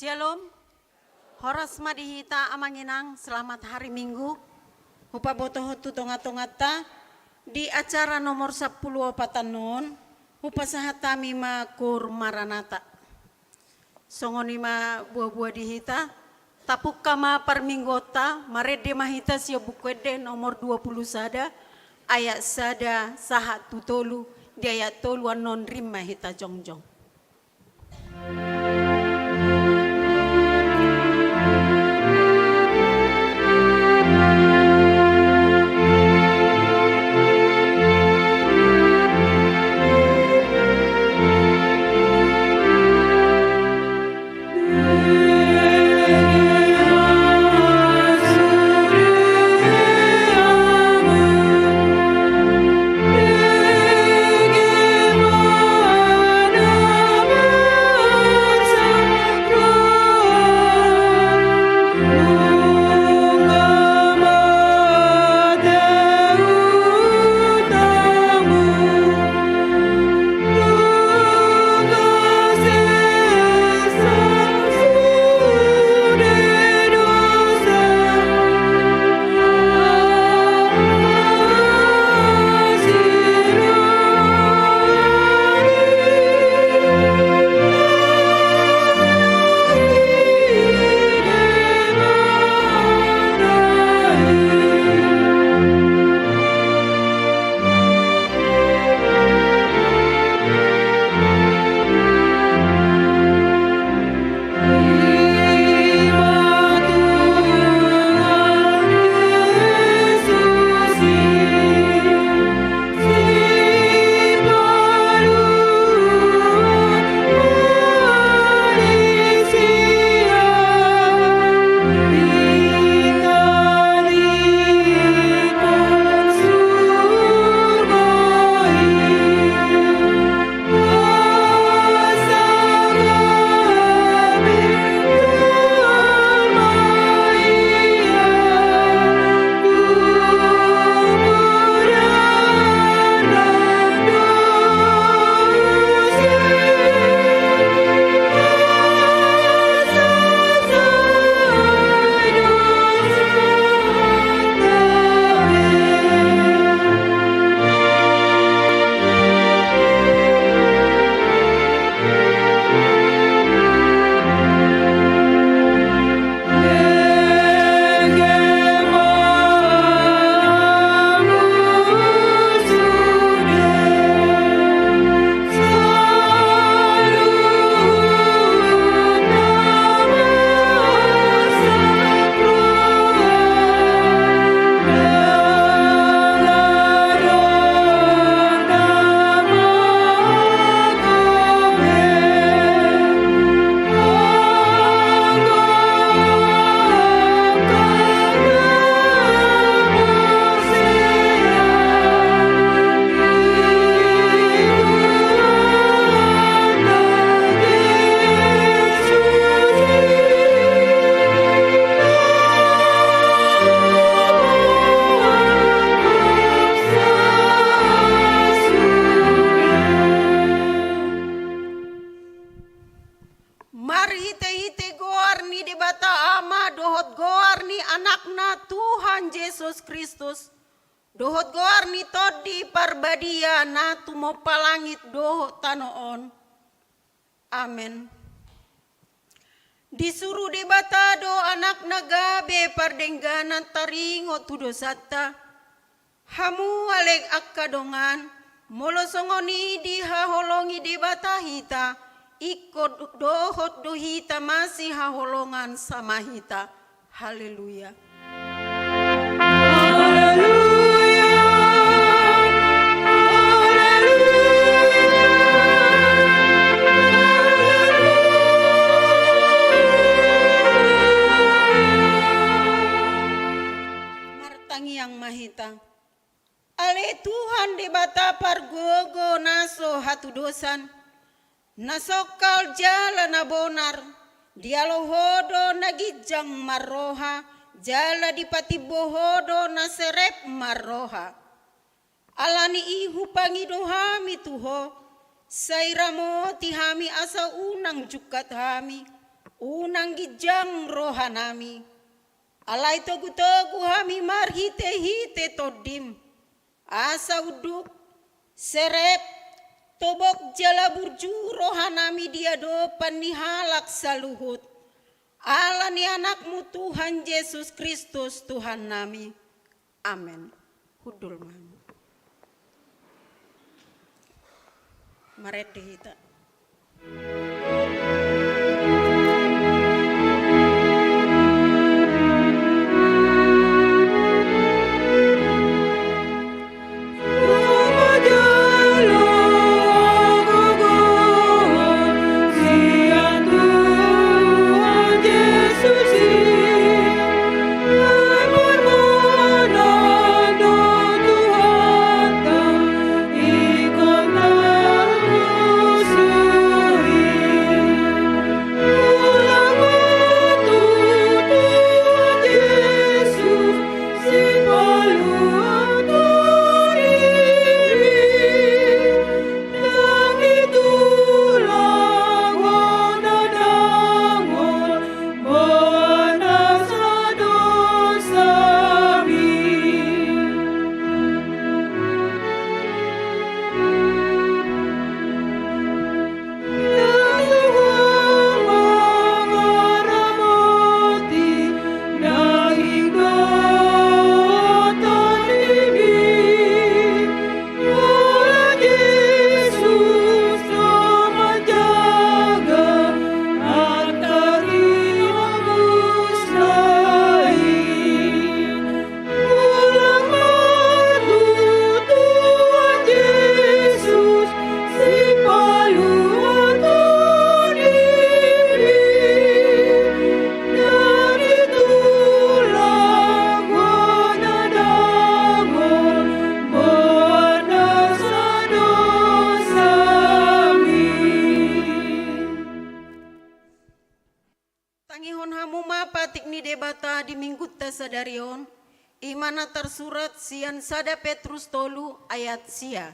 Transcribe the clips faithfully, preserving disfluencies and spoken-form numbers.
Syalom. Horas ma di hita amang inang, selamat hari Minggu. Hupabotohon tu tonga-tonganta di acara nomor sampulu opat annon, hupasahat hami ma Koor Maranatha. Songon i ma buabua di hita, tapungka ma parmingguonta, marende ma hita sian Buku Ende nomor dua pulu sada, ayat sada sahat tu tolu, di ayat tolu annon rim ma hita jongjong. Marhite-hite goar ni Debata Ama dohot goar ni Anakna Tuhan Jesus Kristus, dohot goar ni Tondi Parbadia na tumompa langit dohot tano on. Amen. Disuru Debata do Anakna gabe pardengganan taringot tu dosanta. Hamu ale angka dongan, molo songon i dihaholongi Debata hita, ingkon do-, dohot do hita masihaholongan sama hita. Haleluya. Haleluya. Haleluya. Martangiang ma hita. Ale Tuhan Debata pargogo na so hatudosan, na songkal jala na bonar, dialo Ho do na ginjang marroha, jala dipatimbo Ho do na serep marroha. Ala ni i hupangido hami tu Ho, sai ramoti hami asa unang jungkat hami, unang ginjang rohanami, alai togu-togu hami marhite-hite Tondim, asa unduk, serep, tobok jala burju rohanami di adopan ni halak saluhut, ala ni AnakMu Tuhan Jesus Kristus Tuhannami. Amen. Hundul ma hamu. Marende hita. Tangihon hamu ma patik ni Debata di minggunta sadari on, i ma na tarsurat sian sada Petrus tolu ayat sia.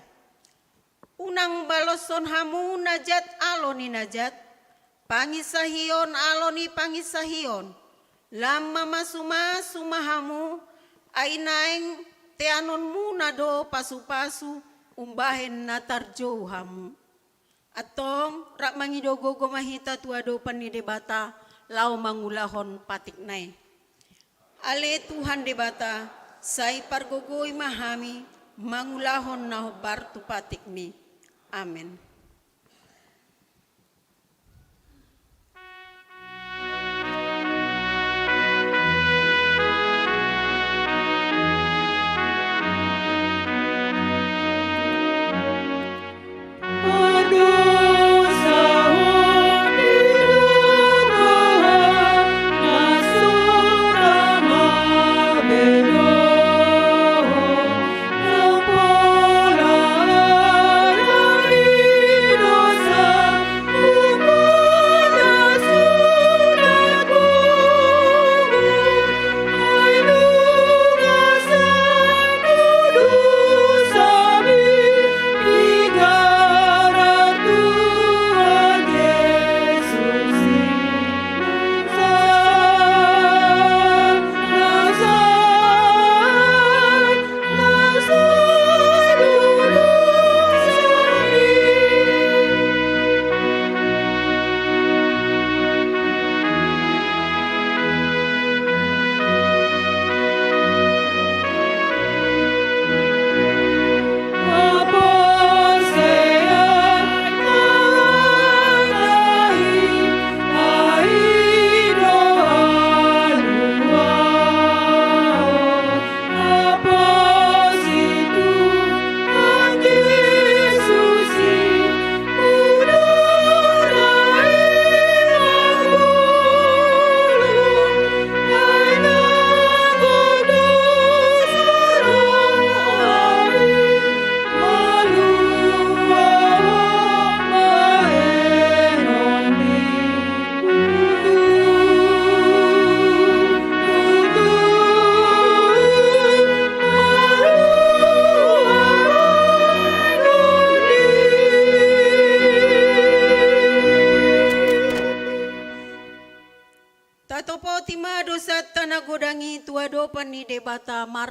Unang baloshon hamu na jat alo ni na jat, panginsahion alo ni panginsahion, lam mamasumasu ma hamu, ai naeng teanonmuna do pasupasu umbahen na tarjou hamu. Antong, rap mangido gogo ma hita tu adopan ni Debata, laho mangulahon patikna i. Ale Tuhan Debata, sai pargogoi ma hami, mangulahon na hombar tu patikmi. Amen.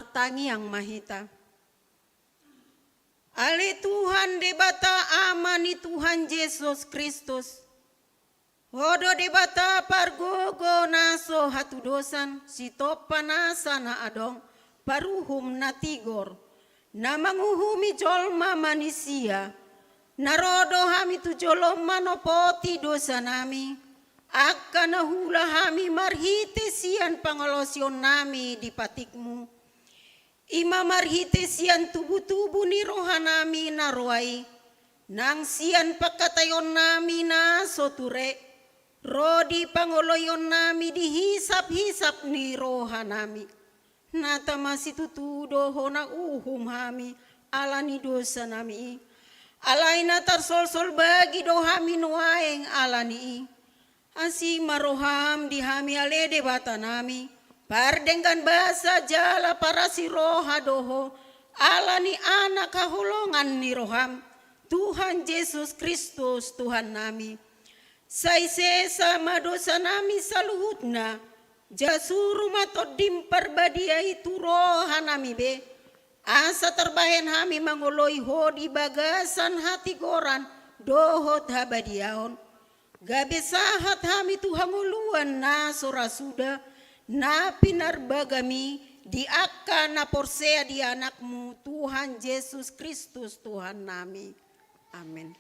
Martangiang ma hita. Ale Tuhan Debata, Ama ni Tuhan Jesus Kristus, Ho do Debata pargogo na so hatudosan, sitompa nasa na adong, paruhum na tigor, na manguhumi jolma manisia, na ro do hami tu jolom manopoti dosanami, angka na huula hami marhite sian pangalaosionnami di patikmu. I ma marhite sian tubutubu ni rohanami na roa i, nang sian pangkataionnami na so ture, ro di pangoloionnami di hisaphisap ni rohanami. Na tama situtu do Ho na uhum hami ala ni dosanami i. Alai na tarsolsol bagi do hami nuaeng ala ni i. Asi ma roham di hami ale Debatanami, pardenggan basa jala parasi roha do Ho, ala ni Anak haholongan ni roham, Tuhan Jesus Kristus Tuhannami. Sai sesa ma dosanami saluhutna, jala suru ma Tondim Parbadia i tu rohanami be, asa tarbahen hami mangoloi Ho di bagasan hatigoran dohot habadiaon. Gabe sahat hami tu hangoluan na so ra suda, na pinarbagami di angka na porsea di Anakmu, Tuhan Jesus Kristus, Tuhannami. Amen.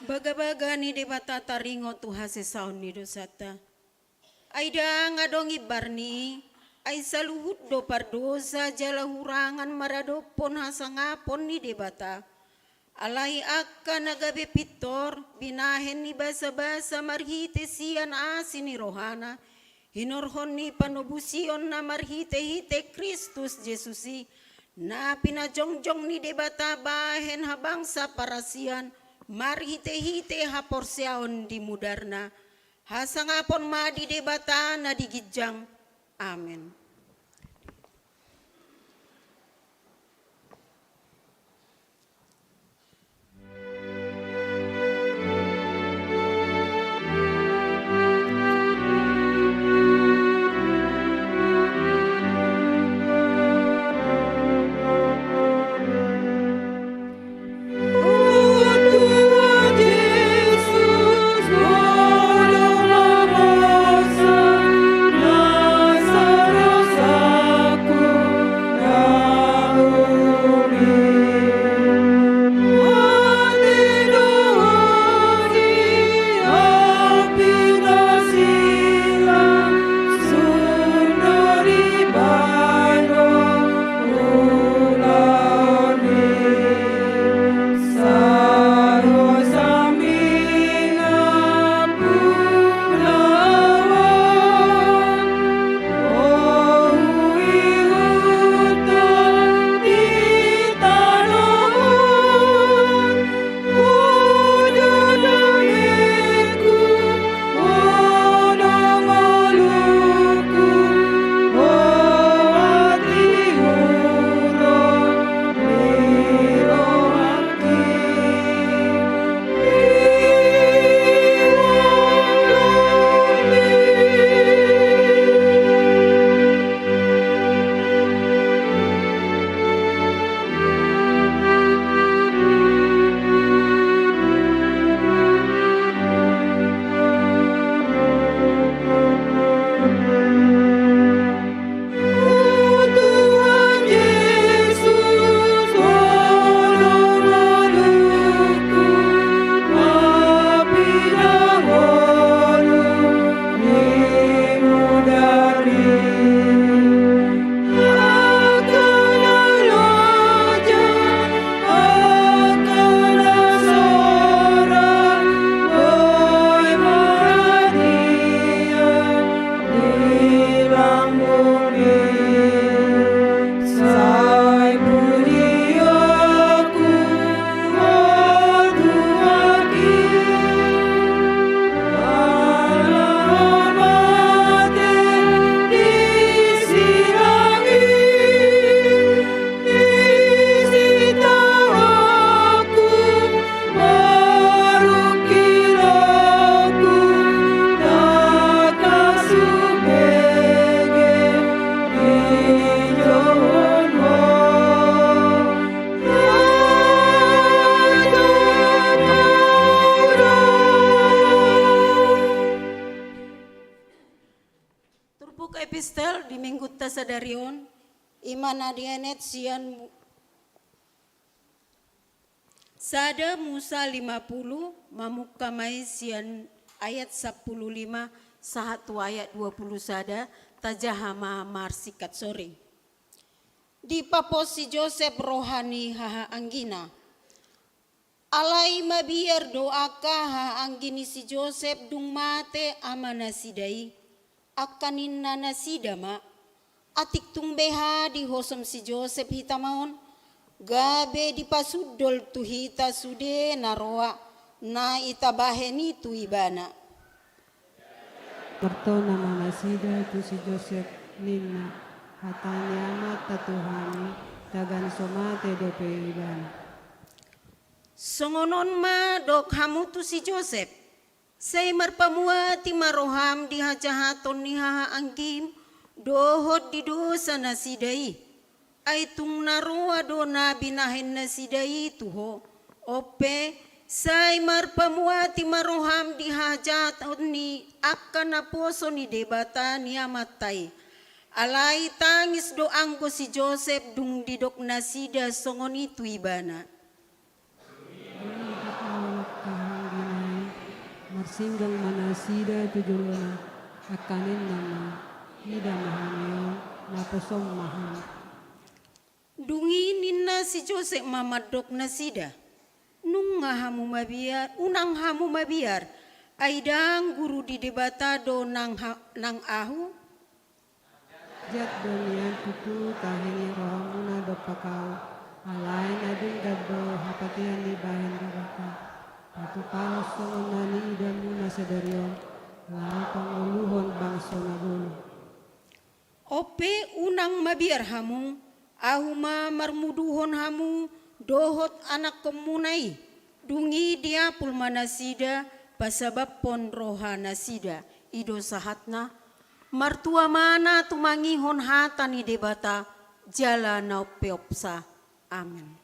Bagabaga ni Debata taringot tu hasesaon ni dosanta. Ai ndang adong imbar ni i, ai saluhut do pardosa jala hurangan maradophon hasangapon ni Debata. Alai angka na gabe pintor, binahen ni basabasa marhite sian asi ni rohana, hinorhon ni panobusion na marhitehite Kristus Jesus i, na pinajongjong ni Debata bahen habangsa parasian, marhitehite haporseaon di mudarna. Hasangapon ma di Debata na di ginjang. Amen. Tasadari on, ima na dienet sian mu-, sada Musa lima puluh, mamungka ma i sian ayat sampulu lima sahat tu ayat dua puluh sada, tajaha ma marsingkat soring. Dipapos si Josep roha ni hahaanggina. Alai mabiar do angka hahaanggi ni si Josep dung mate amanasida i, angka ninna nasida ma, atik tung beha dihosom si Josep hita ma on, gabe dipasundol tu hita sude na roa na itabahen i tu ibana. Martona ma nasida tu si Josep, ninna, hata ni amanta tu hami, tagan so mate dope ibana. Songon on ma dok hamu tu si Josep, sai marpamuati ma roham di hajahaton ni hahaanggim, dohot di dosa nasida i. Ai tung na roa do na binahen nasida i tu ho. Onpe, sai marpamuati ma roham di hajahaton ni angka naposo ni Debata ni amanta i. Alai tangis do anggo si Josep dung didok nasida songon i tu ibana. Dung didok angka hahaanggina i, marsinggang ma nasida tu jolona, angka ninna ma, ida ma hami on, naposom ma hami. Dung i ninna si Josep ma mandok nasida, nunga hamu mabiar, unang hamu mabiar, ai ndang guru ni Debata do nang ha-, nang ahu? Jat do nian tutu tahingot rohamuna dompak ahu, alai na denggan do hapatian ni bahen Debata. Patupahon songon na niidamuna sadari on, laho pangoluhon bangso na golo. Onpe unang mabiar hamu, ahu ma marmuduhon hamu dohot anakkonmuna i. Dung i diapul ma nasida pasabamhon roha nasida. I do sahatna. Martua ma na tumangihon hata ni Debata jala na umpeopsa. Amen.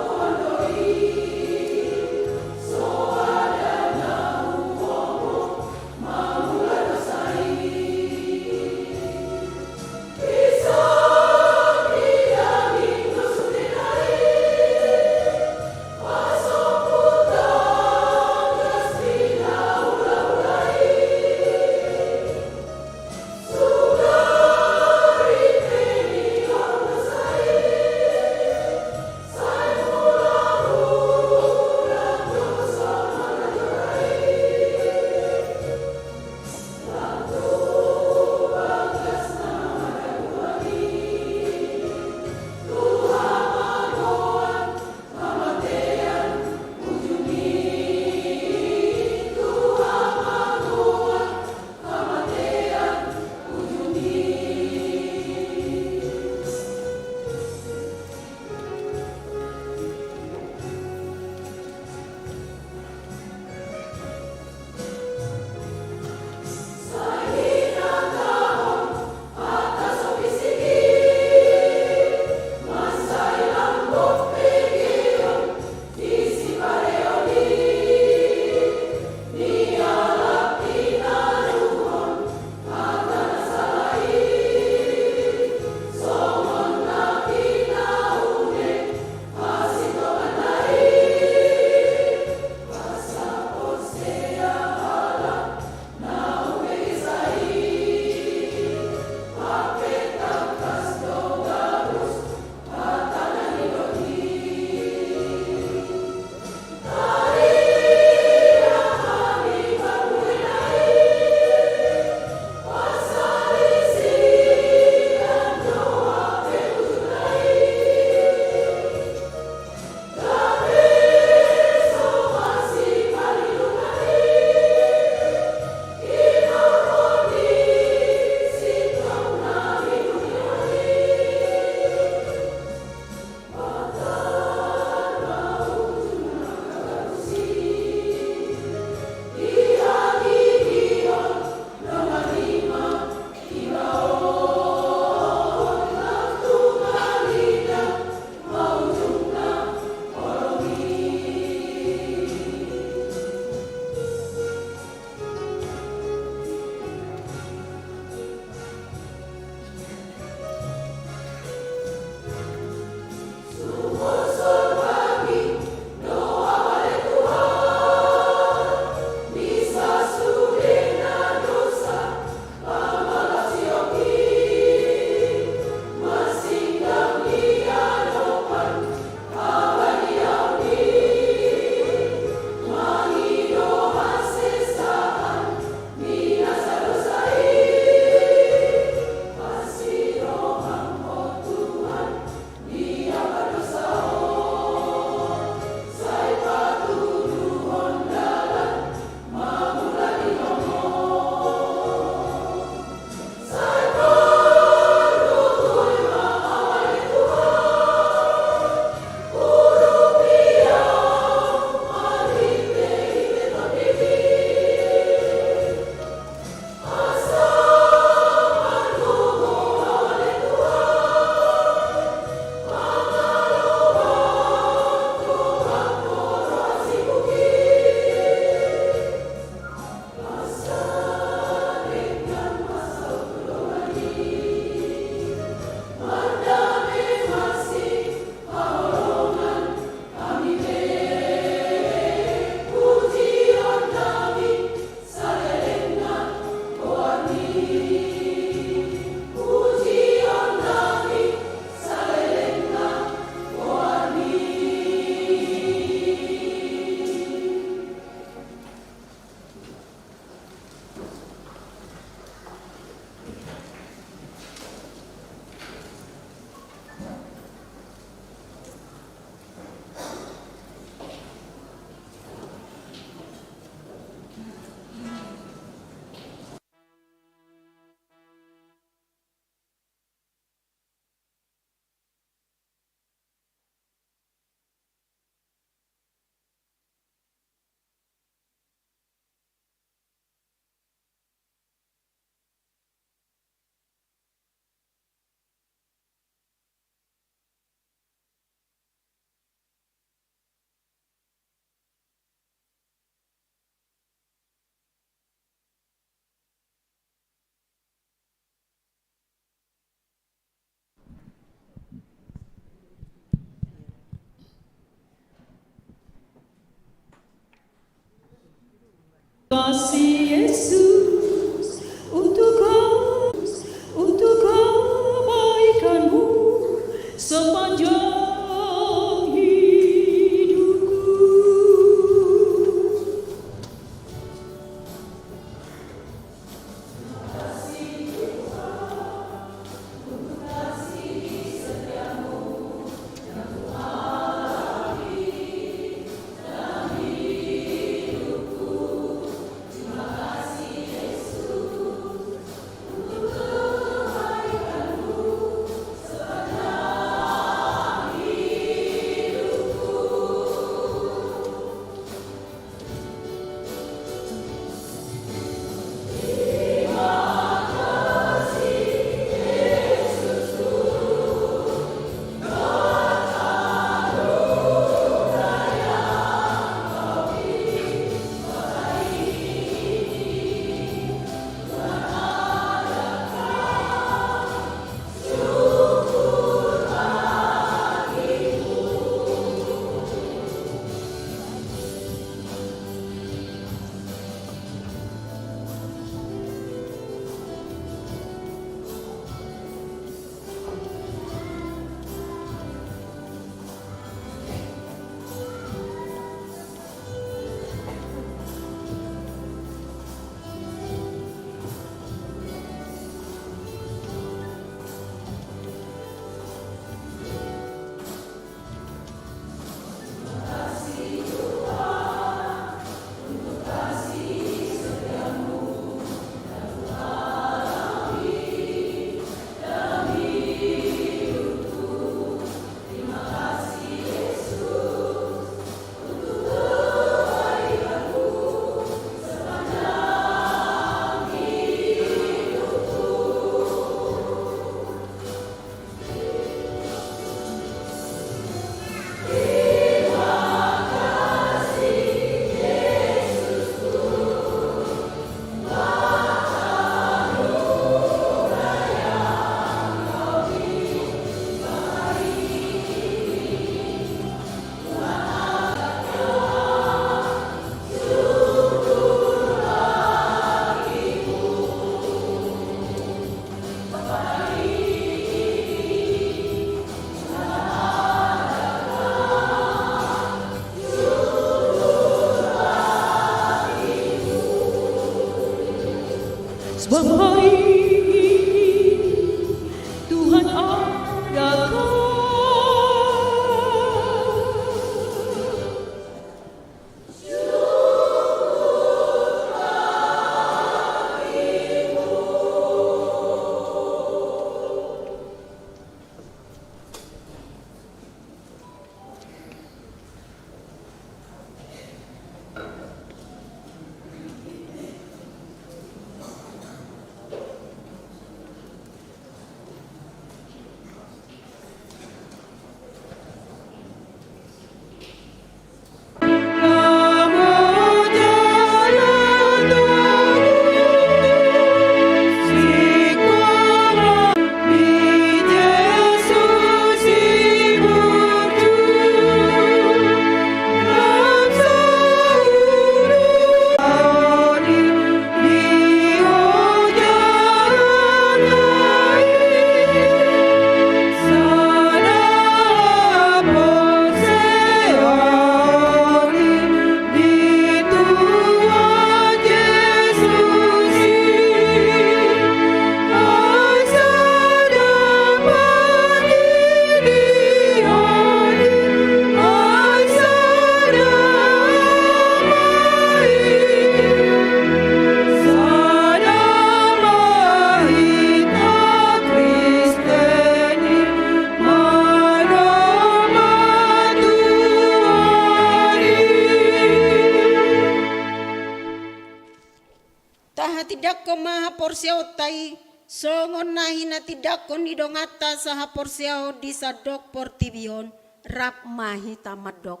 porseaonta i, songon na hinatindangkon ni donganta sahaporseaon di sandok portibi on, rap ma hita mandok.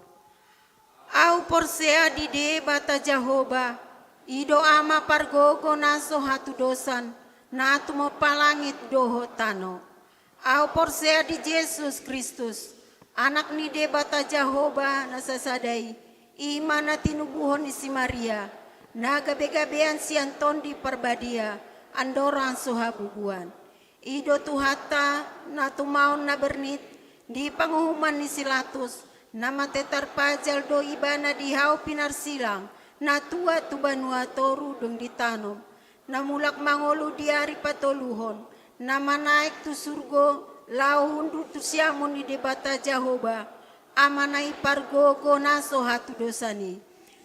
Ahu porsea di Debata Jahowa, i do Ama pargogo na so hatudosan, na tumompa langit dohot tano. Ahu porsea di Jesus Kristus, Anak ni Debata Jahowa na sasada i, i ma na tinubuhon ni si Maria, na gabegabean sian Tondi Parbadia, andorang so habubuan. I do Tuhanta, na tumaon na bernit, di panguhuman ni si Latus, na mate tarpajal do ibana di hau pinarsilang, na tuat tu banua toru dung ditanom, na mulak mangolu di ari patoluhon, na manaek tu surgo, laho hundul tu siamun ni Debata Jahowa, Amana i pargogo na so hatudosan i.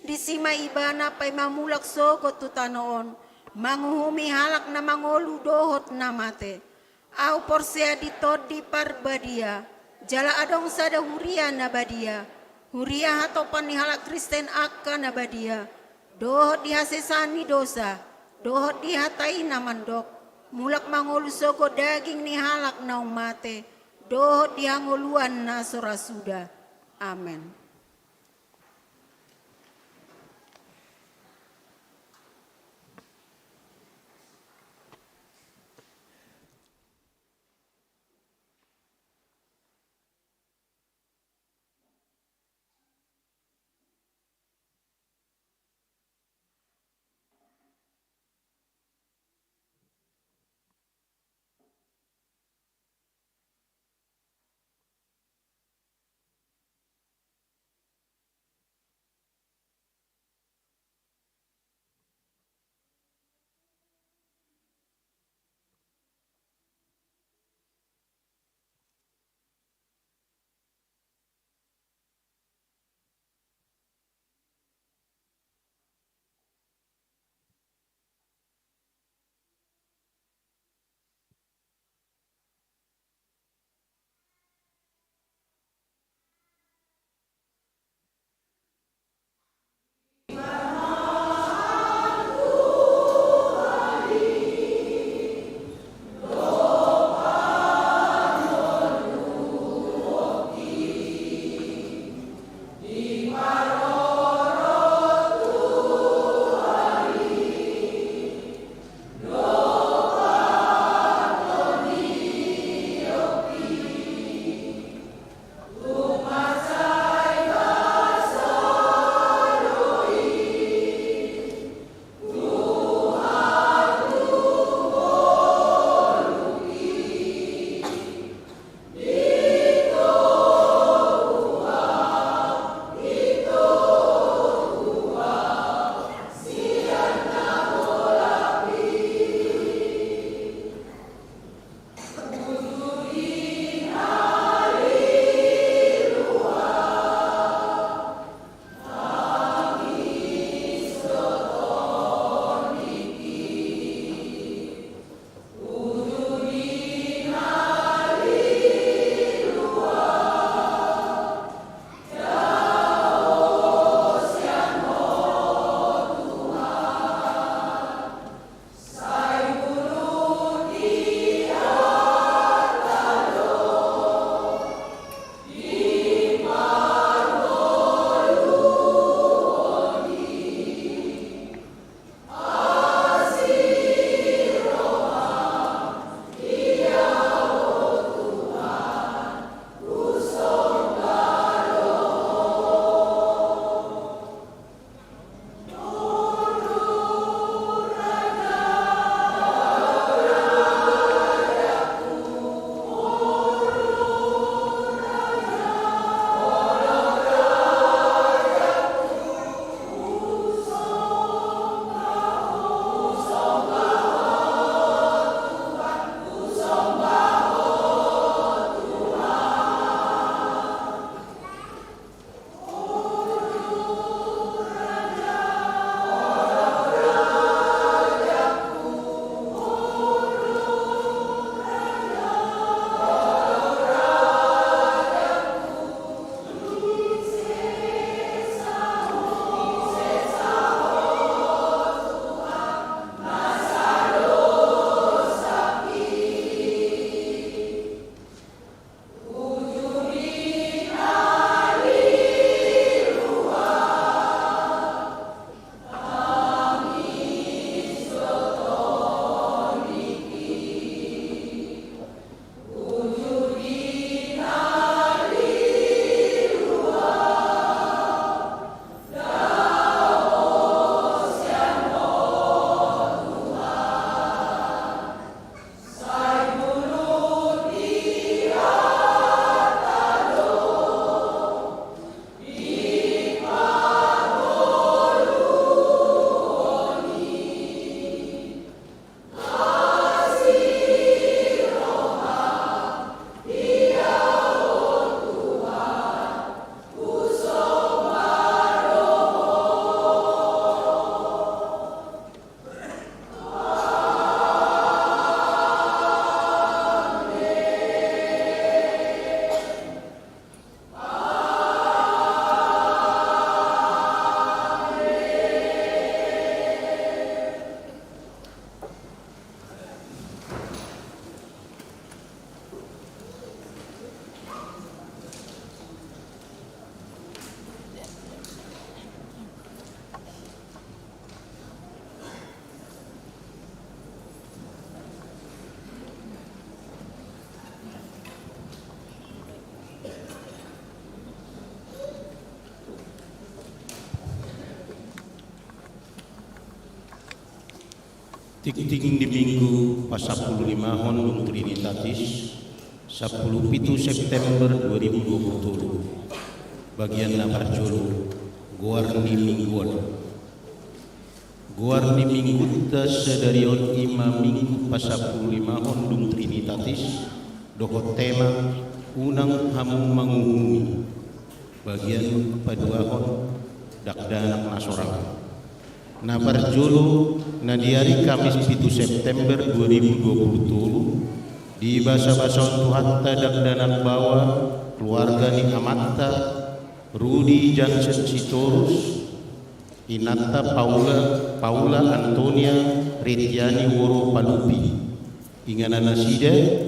Disi ma ibana paima mulak sogot tu tano on, manguhumi halak na mangolu dohot na mate. Ahu porsea di Tondi Parbadia, jala adong sada huria na badia, huria hatopan ni halak Kristen angka na badia, dohot di hasesaan ni dosa, dohot di hata i na mandok, mulak mangolu sogot daging ni halak naung mate, dohot di hangoluan na so ra suda. Amen. Tingting di Minggu pasampululimahon dung Trinitatis, sampulu pitu September dua ribu dua puluh tolu. Bagian na parjolo, goar ni minggu on. Goar ni minggunta sadari on i ma Minggu pasampululimahon dung Trinitatis, dohot tema, unang hamu manguhumi. Bagian paduahon, dakdanak na sorang. Na parjolo, na di ari Kamis pitu September dua ribu dua puluh tolu, dibasabasahon Tuhanta dakdanak baoa, keluarga ni amanta, Rudi Jansen Sitorus, inanta Paula, Paula Antonia Retiani Woro Palupi, inganan nasida,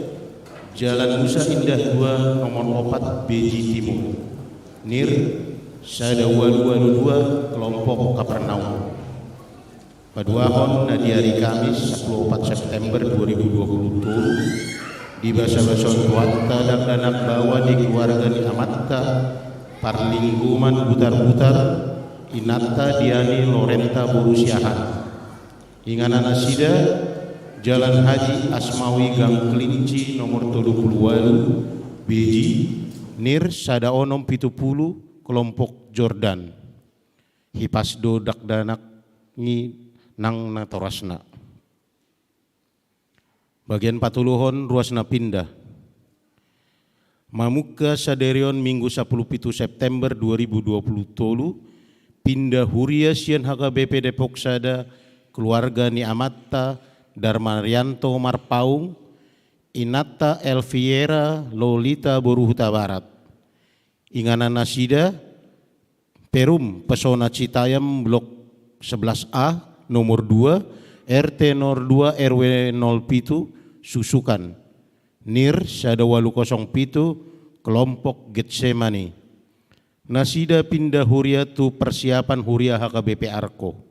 Jalan Musa Indah dua, nomor opat, Beji Timur. Nir, sada ualu ualu dua, kelompok Kapernaum. Paduahon, na di ari Kamis, sampulu opat September dua ribu dua puluh tolu, dibasabasahon Tuhanta dakdanak baoa di keluarga ni amanta, parlinggoman Butarbutar, inanta Diani Lorenta boru Siahaan. Inganan nasida, Jalan Haji Asmawi Gang Kelinci nomor tolu pulu ualu, Beji, nir sada onom pitu pulu, kelompok Jordan. Hipas do dakdanak i nang natorasna. Bagian patoluhon, ruas na pinda. Mamungka sadari on Minggu sampulu pitu September dua ribu dua puluh tolu, pinda huria sian H K B P Depok Sada, keluarga ni amanta Darmarianto Marpaung, inanta Elviera Lolita boru Hutabarat. Inganan nasida, Perum Pesona Citayam, blok sebelas A, nomor dua, R T nol dua, R W nol pitu, Susukan. Nir sada ualu kosong pitu, kelompok Getsemani. Nasida pinda huria tu persiapan huria H K B P Arko.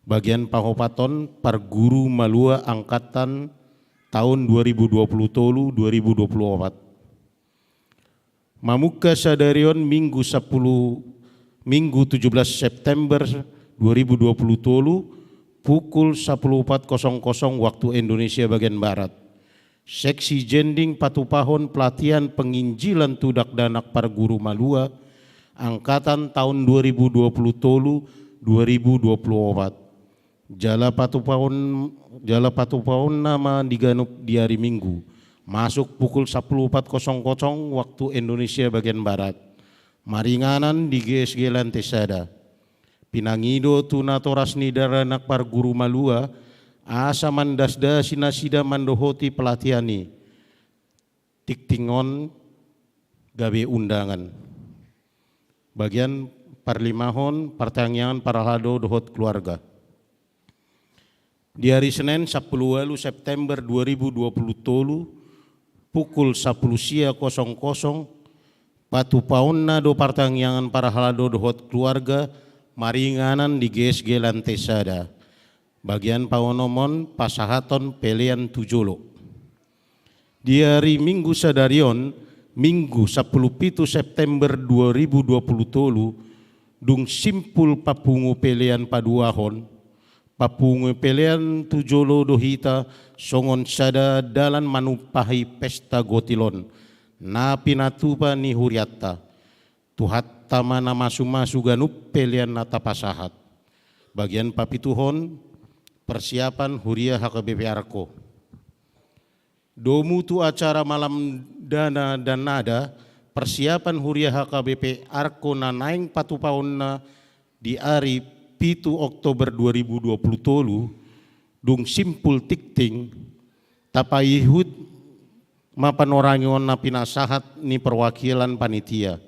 Bagian paopathon, parguru malua angkatan taon dua ribu dua puluh tolu, dua ribu dua puluh opat. Mamungka sadari on Minggu sampulu, Minggu tujuh belas September dua ribu dua puluh tolu, pukul sampulu opat kosong kosong waktu Indonesia bagian Barat. Seksi jending patupahon pelatihan penginjilan tu dakdanak parguru malua, angkatan taon dua ribu dua puluh tolu, dua ribu dua puluh opat. Jala patupahon, jala patupahonna ma di ganup di ari Minggu. Masuk pukul sampulu opat kosong kosong waktu Indonesia bagian Barat. Maringanan di G S G Lantai Sada. Pinangido tu natoras ni dakdanak parguru malua, asa mandasdasi nasida mandohoti pelatihan i. Tingting on gabe undangan. Bagian parlimahon, partangiangan parhalado dohot keluarga. Di ari Senen sampulu ualu September dua ribu dua puluh tolu, pukul sampulu sia kosong kosong, patupahonna do partangiangan parhalado dohot keluarga maringanan di G S G Lantai Sada. Bagian paonomhon, pasahathon pelean tu jolo. Di ari Minggu sadari on, Minggu sampulu pitu September dua ribu dua puluh tolu, dung simpul papungu pelean paduahon, papungu pelean tu jolo do hita songon sada dalan manumpahi pesta gotil on, na pinatupa ni hurianta. Tuhanta ma na masumasu ganup pelean na tapasahat. Bagian papituhon, persiapan huria H K B P Arko. Domu tu acara malam dana dan nada, persiapan huria H K B P Arko na naeng patupahonna di ari pitu Oktober dua ribu dua puluh tolu, dung simpul tingting, tapaihut ma panorangion na pinasahat ni perwakilan panitia.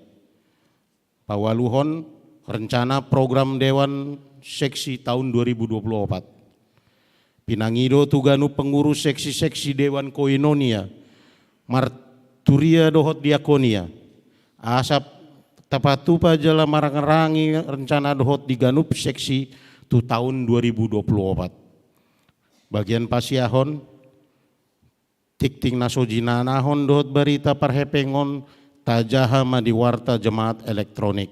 Paualuhon, rencana program Dewan Seksi taon dua ribu dua puluh opat. Pinangido tu ganup pengurus seksi-seksi Dewan Koinonia, marturia dohot diakonia, asa tapatupa jala marangi-rangi rencana dohot di ganup seksi tu taon dua ribu dua puluh opat. Bagian pasiahon, tingting na so jinanahon dohot barita parhepeng on tajaha ma di warta jemaat elektronik.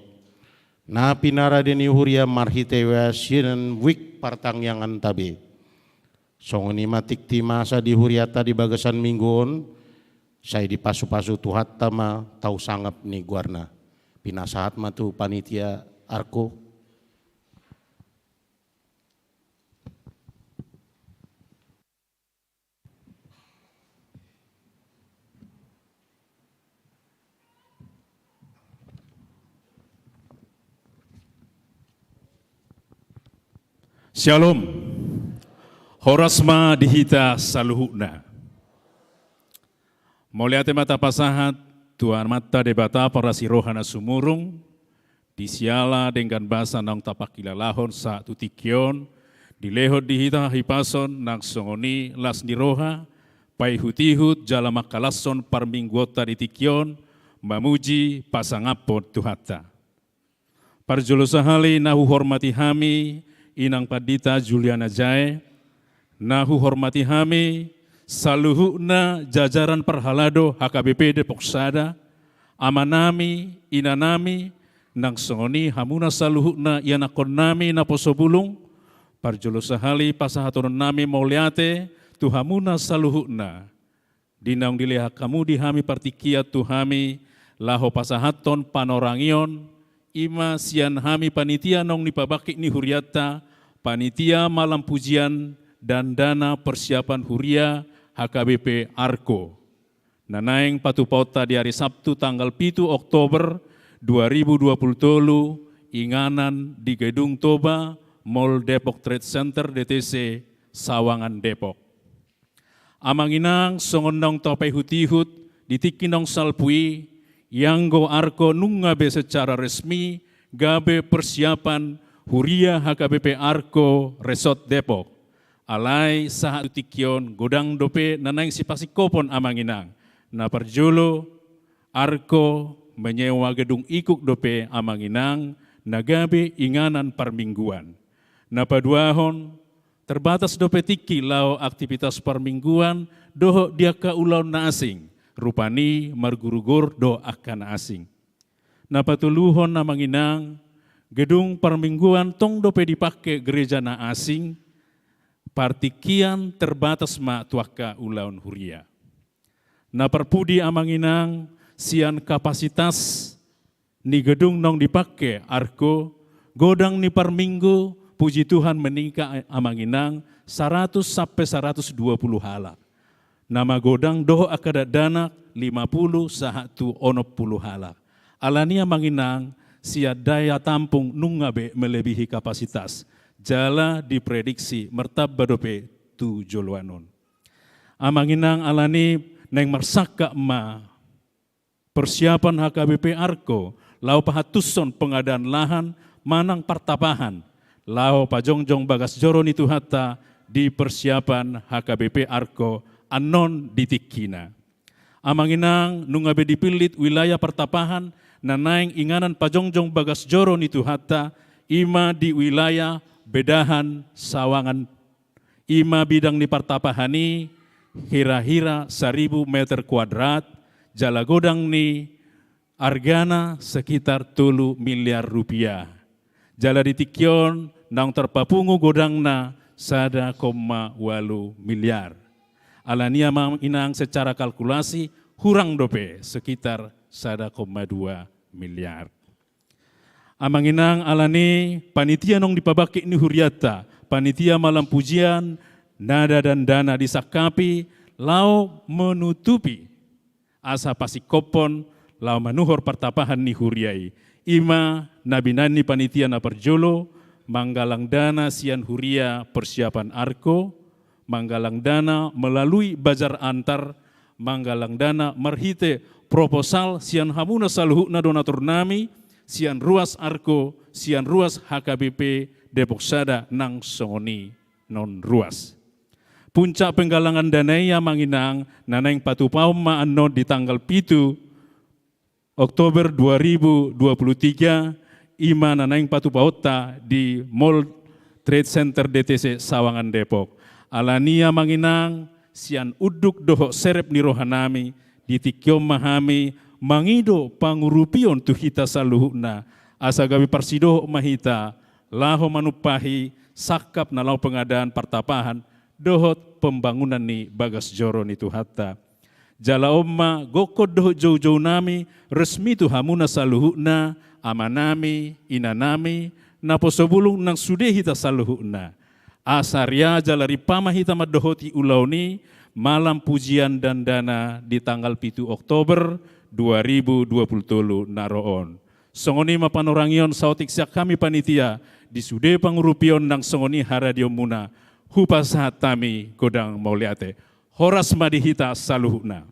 Na pinarade ni huria marhite WA sian wik partangianganta be. Songon i ma tikti masa di huriata di bagasan minggu on, sai dipasupasu Tuhanta ma tau sangap ni goarna. Pinasahat ma tu panitia Arko. Syalom. Horas ma di hita saluhutna. Mauliate ma tapasahat tu Amanta Debata parasi roha na sumurung, di siala denggan basa naung tapangkilalahon sahat tu tingki on, dilehon di hita hahipason nang songon i las ni roha, paihutihut jala mangkalashon parmingguonta di tingki on, mamuji pasangaphon Tuhanta. Parjolo sahali na huhormati hami Inang Pandita Juliana Jae, na huhormati hami saluhutna jajaran parhalado H K B P Depok Sada, amanami, inanami, nang songon i hamuna saluhutna ianakkonnami naposo bulung, parjolo sahali pasahatononnami mauliate tu hamuna saluhutna. Di naung dilehon hamu di hami partingkian tu hami, laho pasahathon panorangion, i ma sian hami panitia naung nipabangkit ni hurianta, panitia malam pujian dandana persiapan huria H K B P Arko. Na naeng patupaonta di ari Sabtu tanggal pitu Oktober dua ribu dua puluh tolu, inganan di Gedung Toba, Mall Depok Trade Center, D T C, Sawangan Depok. Amang inang, songon naung tapaihutihut di tingki naung salpu i, ianggo Arko nunga be secara resmi gabe persiapan huria H K B P Arko Resort Depok. Alai sahat tu tingki on godang dope na naeng sipasingkopon amang inang. Na parjolo, Arko menyewa gedung ikuk dope amang inang na gabe inganan parmingguan. Na paduahon, terbatas dope tingki laho aktivitas parmingguan dohot di angka ulaon na asing, rupani margurugur dohot angka na asing. Na patoluhon amang inang, gedung parmingguan tong dope dipangke gereja na asing, partingkian terbatas ma tu angka ulaon huria. Na parpudi amang inang, sian kapasitas ni gedung naung dipangke Arko, godang ni parminggu, puji Tuhan, meningkat amang inang, saratus sampe saratus dua puluh halak. Na magodang dohot angka dakdanak lima puluh sahat tu onom puluh halak. Alani amang inang, sian daya tampung nunga be melebihi kapasitas. Jala diprediksi martamba dope tu joloan on. Amang inang, alani naeng marsangkap ma persiapan H K B P Arko laho pahantushon pengadaan lahan manang partapahan laho pajongjong bagas joro ni Tuhanta di persiapan H K B P Arko annon di tingkina. Amang inang, nunga be dipillit wilayah partapahan na naeng inganan pajongjong bagas joro ni Tuhanta, i ma di wilayah Bedahan, Sawangan, i ma bidang ni partapahan i hira-hira saribu meter kuadrat, jala godang ni argana sekitar tolu miliar rupiah. Jala di tingki on naung tarpapungu godangna sada koma ualu miliar. Alani amang inang, secara kalkulasi hurang dope sekitar sada koma dua miliar. Amang inang, alani panitia naung dipabangkit ni hurianta, panitia malam pujian, nada dandana disangkapi laho menutupi asa pasingkophon laho manuhor partapahan ni huria i. I ma na binahen ni panitia na parjolo, manggalang dana sian huria persiapan Arko, manggalang dana melalui bazar antar, manggalang dana marhite proposal sian hamuna saluhutna donatur nami, sian ruas Arko, sian ruas H K B P Depok Sada nang songon i non ruas. Puncak penggalangan dana i amang inang na naeng patupaon ma annon di tanggal pitu Oktober dua ribu dua puluh tiga, i ma na naeng patupaonta di Mall Trade Center D T C Sawangan Depok. Alani amang inang, sian unduk dohot serep ni roha nami, di tingki on ma hami mangido pangurupion tu hita saluhutna, asa gabe parsidohot ma hita laho manumpahi sangkap na laho pengadaan partapahan dohot pembangunan ni bagas joro ni Tuhanta. Jala on ma gokhon dohot joujou nami resmi tu hamuna saluhutna, amanami, inanami, naposobulung nang sude hita saluhutna. Asa ria jala ripama hita mandohoti ulaon i, malam pujian dandana di tanggal pitu Oktober dua ribu dua puluh tolu na ro on. Songon i ma panorangion saotik sian hami panitia, di sude pangurupion nang songon i haradionmuna, hupasahat hami godang mauliate. Horas ma di hita saluhutna.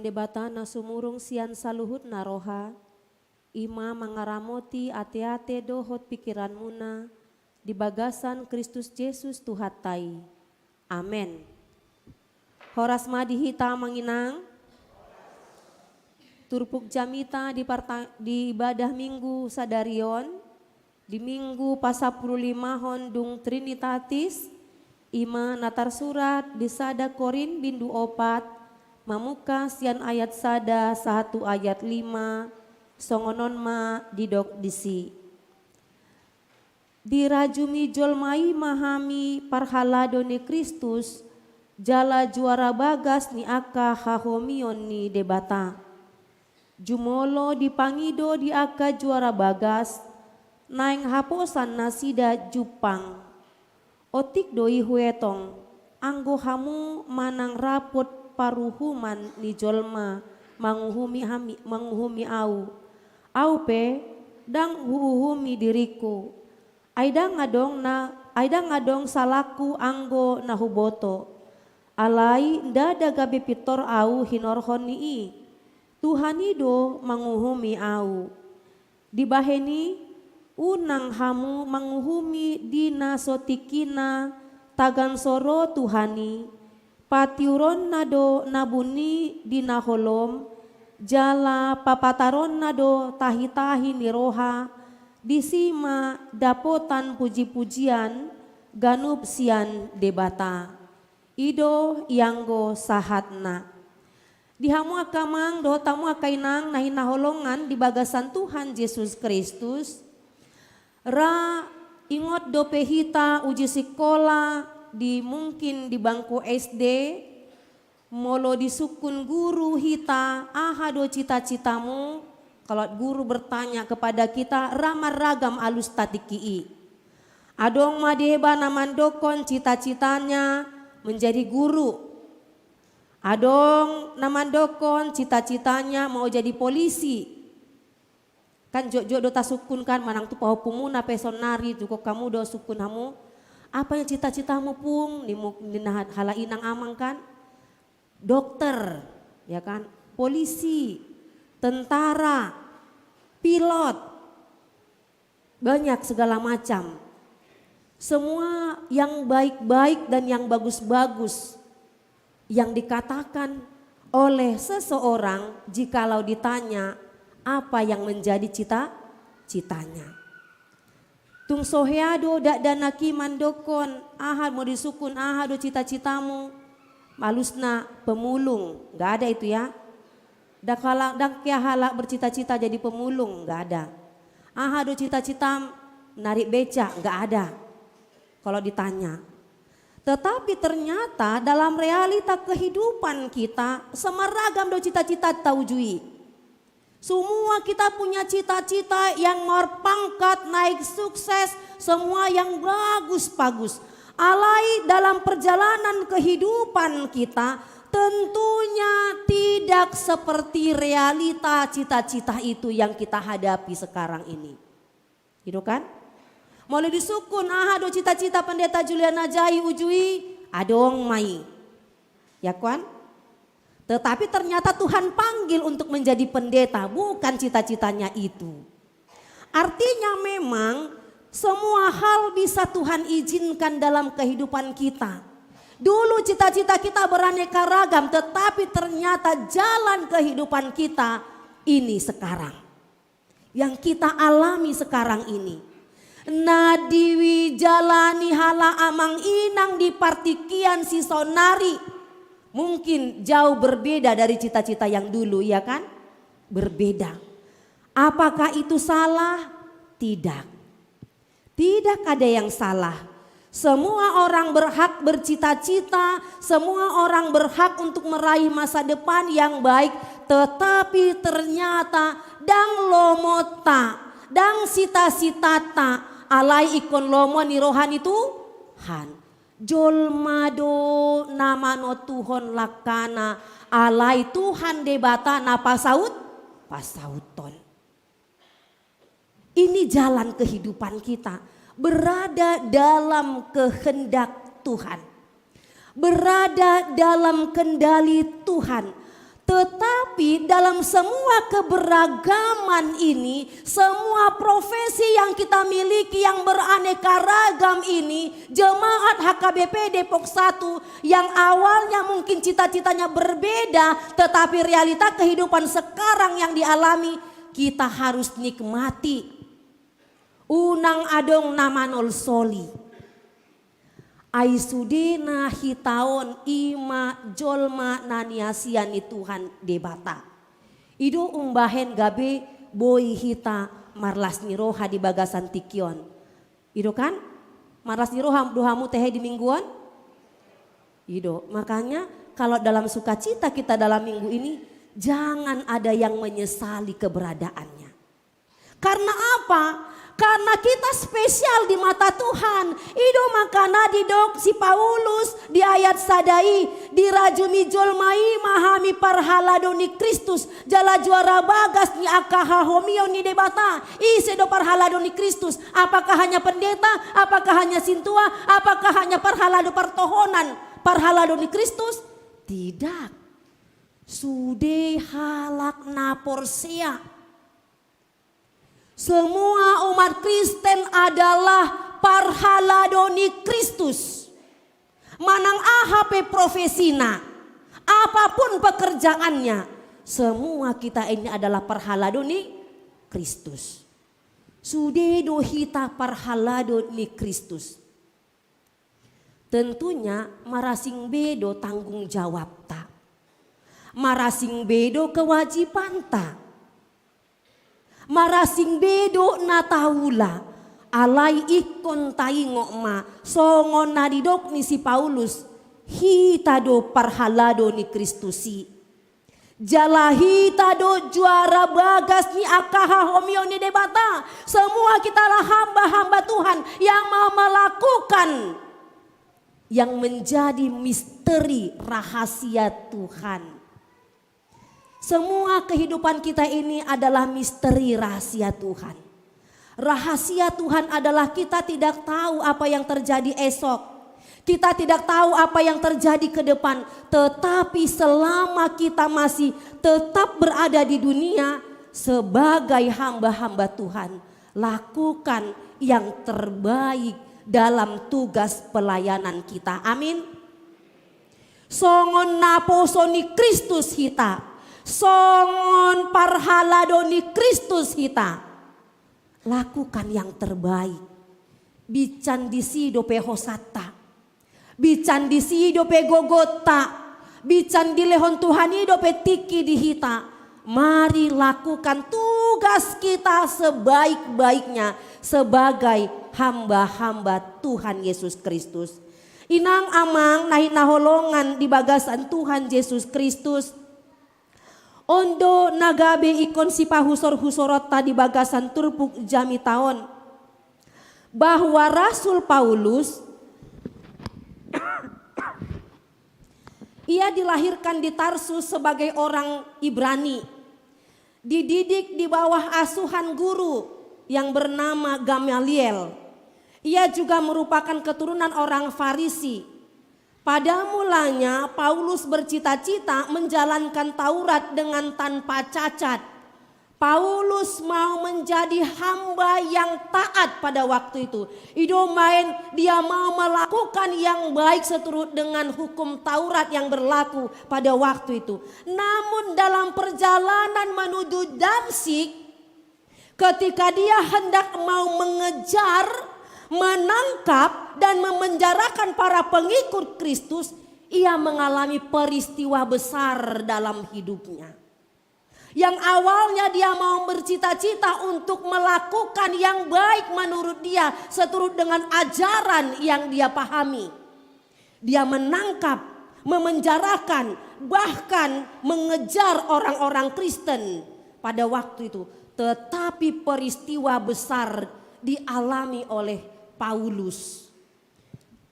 Debata na sumurung sian saluhutna roha, i ma mangaramoti ateate dohot pingkiranmuna di bagasan Kristus Jesus Tuhanta i. Amen. Horas ma di hita amang inang. Turpuk jamita di parta-, di ibadah Minggu sadari on, di Minggu pasampululimahon dung Trinitatis, i ma na tarsurat di sada Korint bindu opat, mamungka sian ayat sada sahat tu ayat lima, songon on ma didok disi. Dirajumi jolma i ma hami parhalado ni Kristus, jala juara bagas ni angka hahomion ni Debata. Jumolo dipangido di angka juara bagas, naeng haposan nasida jumpang. Otik do i huetong, anggo hamu manang rapot paruhuman ni jolma manguhumi hami, manguhumi au. Au pe, ndang huuhumi diringku. Ai ndang adong na, ai ndang adong salangku anggo na huboto. Alai ndada gabe pintor au hinorhon ni i. Tuhan i do manguhumi au. Dibahen i, unang hamu manguhumi di na so tingkina tagan so ro Tuhan i, patiuronna do na buni di na holom, jala papataronna do tahitahi ni roha, disi ma dapotan pujipujian ganup sian Debata. I do ianggo sahatna. Di hamu angka amang dohot hamu angka inang na hinaholongan di bagasan Tuhan Jesus Kristus, ra ingot dope hita uji sikola di, mungkin di bangku S D, molo disungkun guru hita, aha do cita-citamu? Kalau guru bertanya kepada kita, ra marragam alusta tingki i. Adong ma deba na mandokkon cita-citanya menjadi guru. Adong na mandokkon cita-citanya mau jadi polisi. Kan jotjot do tasungkun kan, manang tu pahompumuna pe saonari, jungkon hamu do sungkun hamu. Apa yang cita-citamu, Pung? Ninna, ninna halak inang amang kan. Dokter, ya kan? Polisi, tentara, pilot. Banyak segala macam. Semua yang baik-baik dan yang bagus-bagus yang dikatakan oleh seseorang, jikalau ditanya apa yang menjadi cita-citanya. Tung so hea do dakdanak i mandokkon, aha, molo disungkun aha do cita-citamu? Alusna pemulung, nggak ada itu ya. Ndang halak, ndang hea halak bercita-cita jadi pemulung, nggak ada. Aha do cita-citam? Narik beca, nggak ada. Kalau ditanya. Tetapi ternyata dalam realita kehidupan kita, semaragam do cita-cita ta uju i. Semua kita punya cita-cita yang marpangkat, naik sukses, semua yang bagus-bagus. Alai dalam perjalanan kehidupan kita, tentunya tidak seperti realita cita-cita itu yang kita hadapi sekarang ini. Gitu kan? Molo disungkun, aha do cita-cita Pendeta Julian Ajahi uju i? Adong ma i. Ya kan? Tetapi ternyata Tuhan panggil untuk menjadi pendeta, bukan cita-citanya itu. Artinya memang semua hal bisa Tuhan izinkan dalam kehidupan kita. Dulu cita-cita kita beraneka ragam, tetapi ternyata jalan kehidupan kita ini sekarang. Yang kita alami sekarang ini. Na dijalani halak amang inang di partingkian si saonari mungkin jauh berbeda dari cita-cita yang dulu, ya kan? Berbeda. Apakah itu salah? Tidak. Tidak ada yang salah. Semua orang berhak bercita-cita, semua orang berhak untuk meraih masa depan yang baik, tetapi ternyata ndang lomonta, ndang sitasitata, alai ingkon lomo ni roha ni Tuhan. Jolma do na manotuhon langkana, alai Tuhan Debata na pasaut, pasauthon. Ini jalan kehidupan kita. Berada dalam kehendak Tuhan. Berada dalam kendali Tuhan. Tetapi dalam semua keberagaman ini, semua profesi yang kita miliki yang beraneka ragam ini, jemaat H K B P Depok satu yang awalnya mungkin cita-citanya berbeda, tetapi realita kehidupan sekarang yang dialami, kita harus nikmati. Unang adong na manolsoli. Ai sudena hita on i ma jolma na niasian ni Tuhan Debata. I do umbahen gabe boi hita marlas ni roha di bagasan tingki on. I do kan? Marlas ni roha do hamu tehe di minggu on? I do. Makanya, kalau dalam sukacita kita dalam minggu ini, jangan ada yang menyesali keberadaannya. Karena apa? Karena kita spesial di mata Tuhan. I do makana didok si Paulus di ayat sada i, dirajumi jolma i ma hami parhalado ni Kristus, jala juara bagas ni angka hahomion ni Debata. Ise do parhalado ni Kristus? Apakah hanya pendeta? Apakah hanya sintua? Apakah hanya parhalado partohonan? Parhalado ni Kristus? Tidak. Sude halak na porsea. Semua umat Kristen adalah parhalado ni Kristus. Manang aha pe profesina, apapun pekerjaannya, semua kita ini adalah parhalado ni Kristus. Sude do hita parhalado ni Kristus. Tentunya marasing be do tanggung jawabta. Marasing be do kewajibanta. Marasing be do na taula. Alai ingkon taingot ma, songon na didok ni si Paulus, hita do parhalado ni Kristus i. Jala hita do juara bagas ni angka hahomion ni Debata. Semua kitalah hamba-hamba Tuhan yang mau melakukan, yang menjadi misteri rahasia Tuhan. Semua kehidupan kita ini adalah misteri rahasia Tuhan. Rahasia Tuhan adalah kita tidak tahu apa yang terjadi esok. Kita tidak tahu apa yang terjadi ke depan. Tetapi selama kita masih tetap berada di dunia sebagai hamba-hamba Tuhan, lakukan yang terbaik dalam tugas pelayanan kita. Amin. Songon naposo ni Kristus hita, songon parhalado ni Kristus hita. Lakukan yang terbaik. Binsan disi dope hosanta. Binsan disi dope gogonta. Binsan dilehon Tuhan i dope tingki di hita. Mari lakukan tugas kita sebaik-baiknya sebagai hamba-hamba Tuhan Yesus Kristus. Inang amang na hinaholongan di bagasan Tuhan Yesus Kristus. On do na gabe ingkon sipahusor-husoronta di bagasan turpuk jamita on. Bahwa Rasul Paulus, ia dilahirkan di Tarsus sebagai orang Ibrani. Dididik di bawah asuhan guru yang bernama Gamaliel. Ia juga merupakan keturunan orang Farisi. Pada mulanya, Paulus bercita-cita menjalankan Taurat dengan tanpa cacat. Paulus mau menjadi hamba yang taat pada waktu itu. I do umbahen dia mau melakukan yang baik seturut dengan hukum Taurat yang berlaku pada waktu itu. Namun, dalam perjalanan menuju Damsyik, ketika dia hendak mau mengejar, menangkap, dan memenjarakan para pengikut Kristus, ia mengalami peristiwa besar dalam hidupnya. Yang awalnya dia mau bercita-cita untuk melakukan yang baik menurut dia, seturut dengan ajaran yang dia pahami. Dia menangkap, memenjarakan, bahkan mengejar orang-orang Kristen pada waktu itu. Tetapi peristiwa besar dialami oleh Paulus.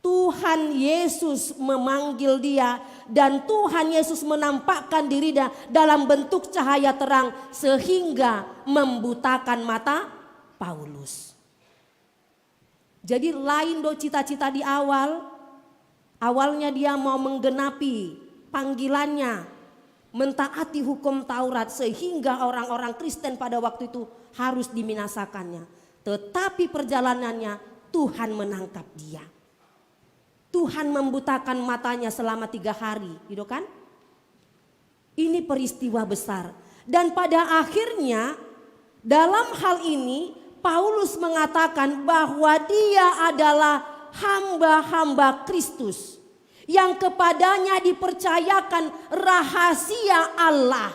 Tuhan Yesus memanggil dia, dan Tuhan Yesus menampakkan dirinya dalam bentuk cahaya terang sehingga membutakan mata Paulus. Jadi lain do cita-cita di awal. Awalnya dia mau menggenapi panggilannya. mentaati hukum Taurat, sehingga orang-orang Kristen pada waktu itu harus dibinasakannya. Tetapi perjalanannya, Tuhan menangkap dia. Tuhan membutakan matanya selama tiga hari, gitu kan? Ini peristiwa besar. Dan pada akhirnya, dalam hal ini, Paulus mengatakan bahwa dia adalah hamba-hamba Kristus yang kepadanya dipercayakan rahasia Allah.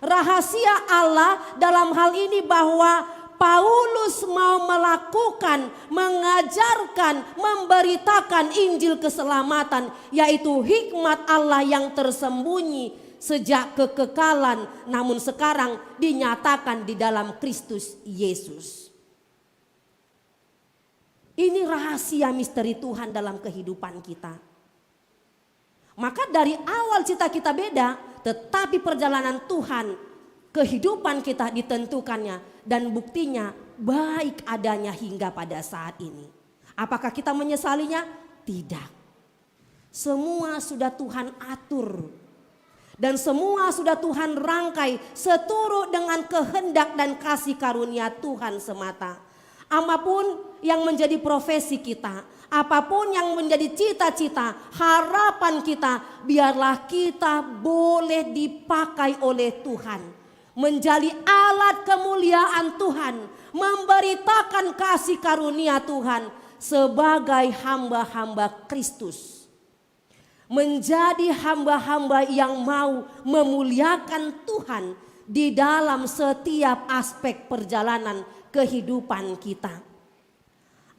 Rahasia Allah dalam hal ini bahwa Paulus mau melakukan, mengajarkan, memberitakan Injil keselamatan, yaitu hikmat Allah yang tersembunyi sejak kekekalan, namun sekarang dinyatakan di dalam Kristus Yesus. Ini rahasia misteri Tuhan dalam kehidupan kita. Maka dari awal cita kita beda, tetapi perjalanan Tuhan, kehidupan kita ditentukannya, dan buktinya baik adanya hingga pada saat ini. Apakah kita menyesalinya? Tidak. Semua sudah Tuhan atur. Dan semua sudah Tuhan rangkai seturut dengan kehendak dan kasih karunia Tuhan semata. Apapun yang menjadi profesi kita, apapun yang menjadi cita-cita, harapan kita, biarlah kita boleh dipakai oleh Tuhan. Menjadi alat kemuliaan Tuhan, memberitakan kasih karunia Tuhan sebagai hamba-hamba Kristus. Menjadi hamba-hamba yang mau memuliakan Tuhan di dalam setiap aspek perjalanan kehidupan kita.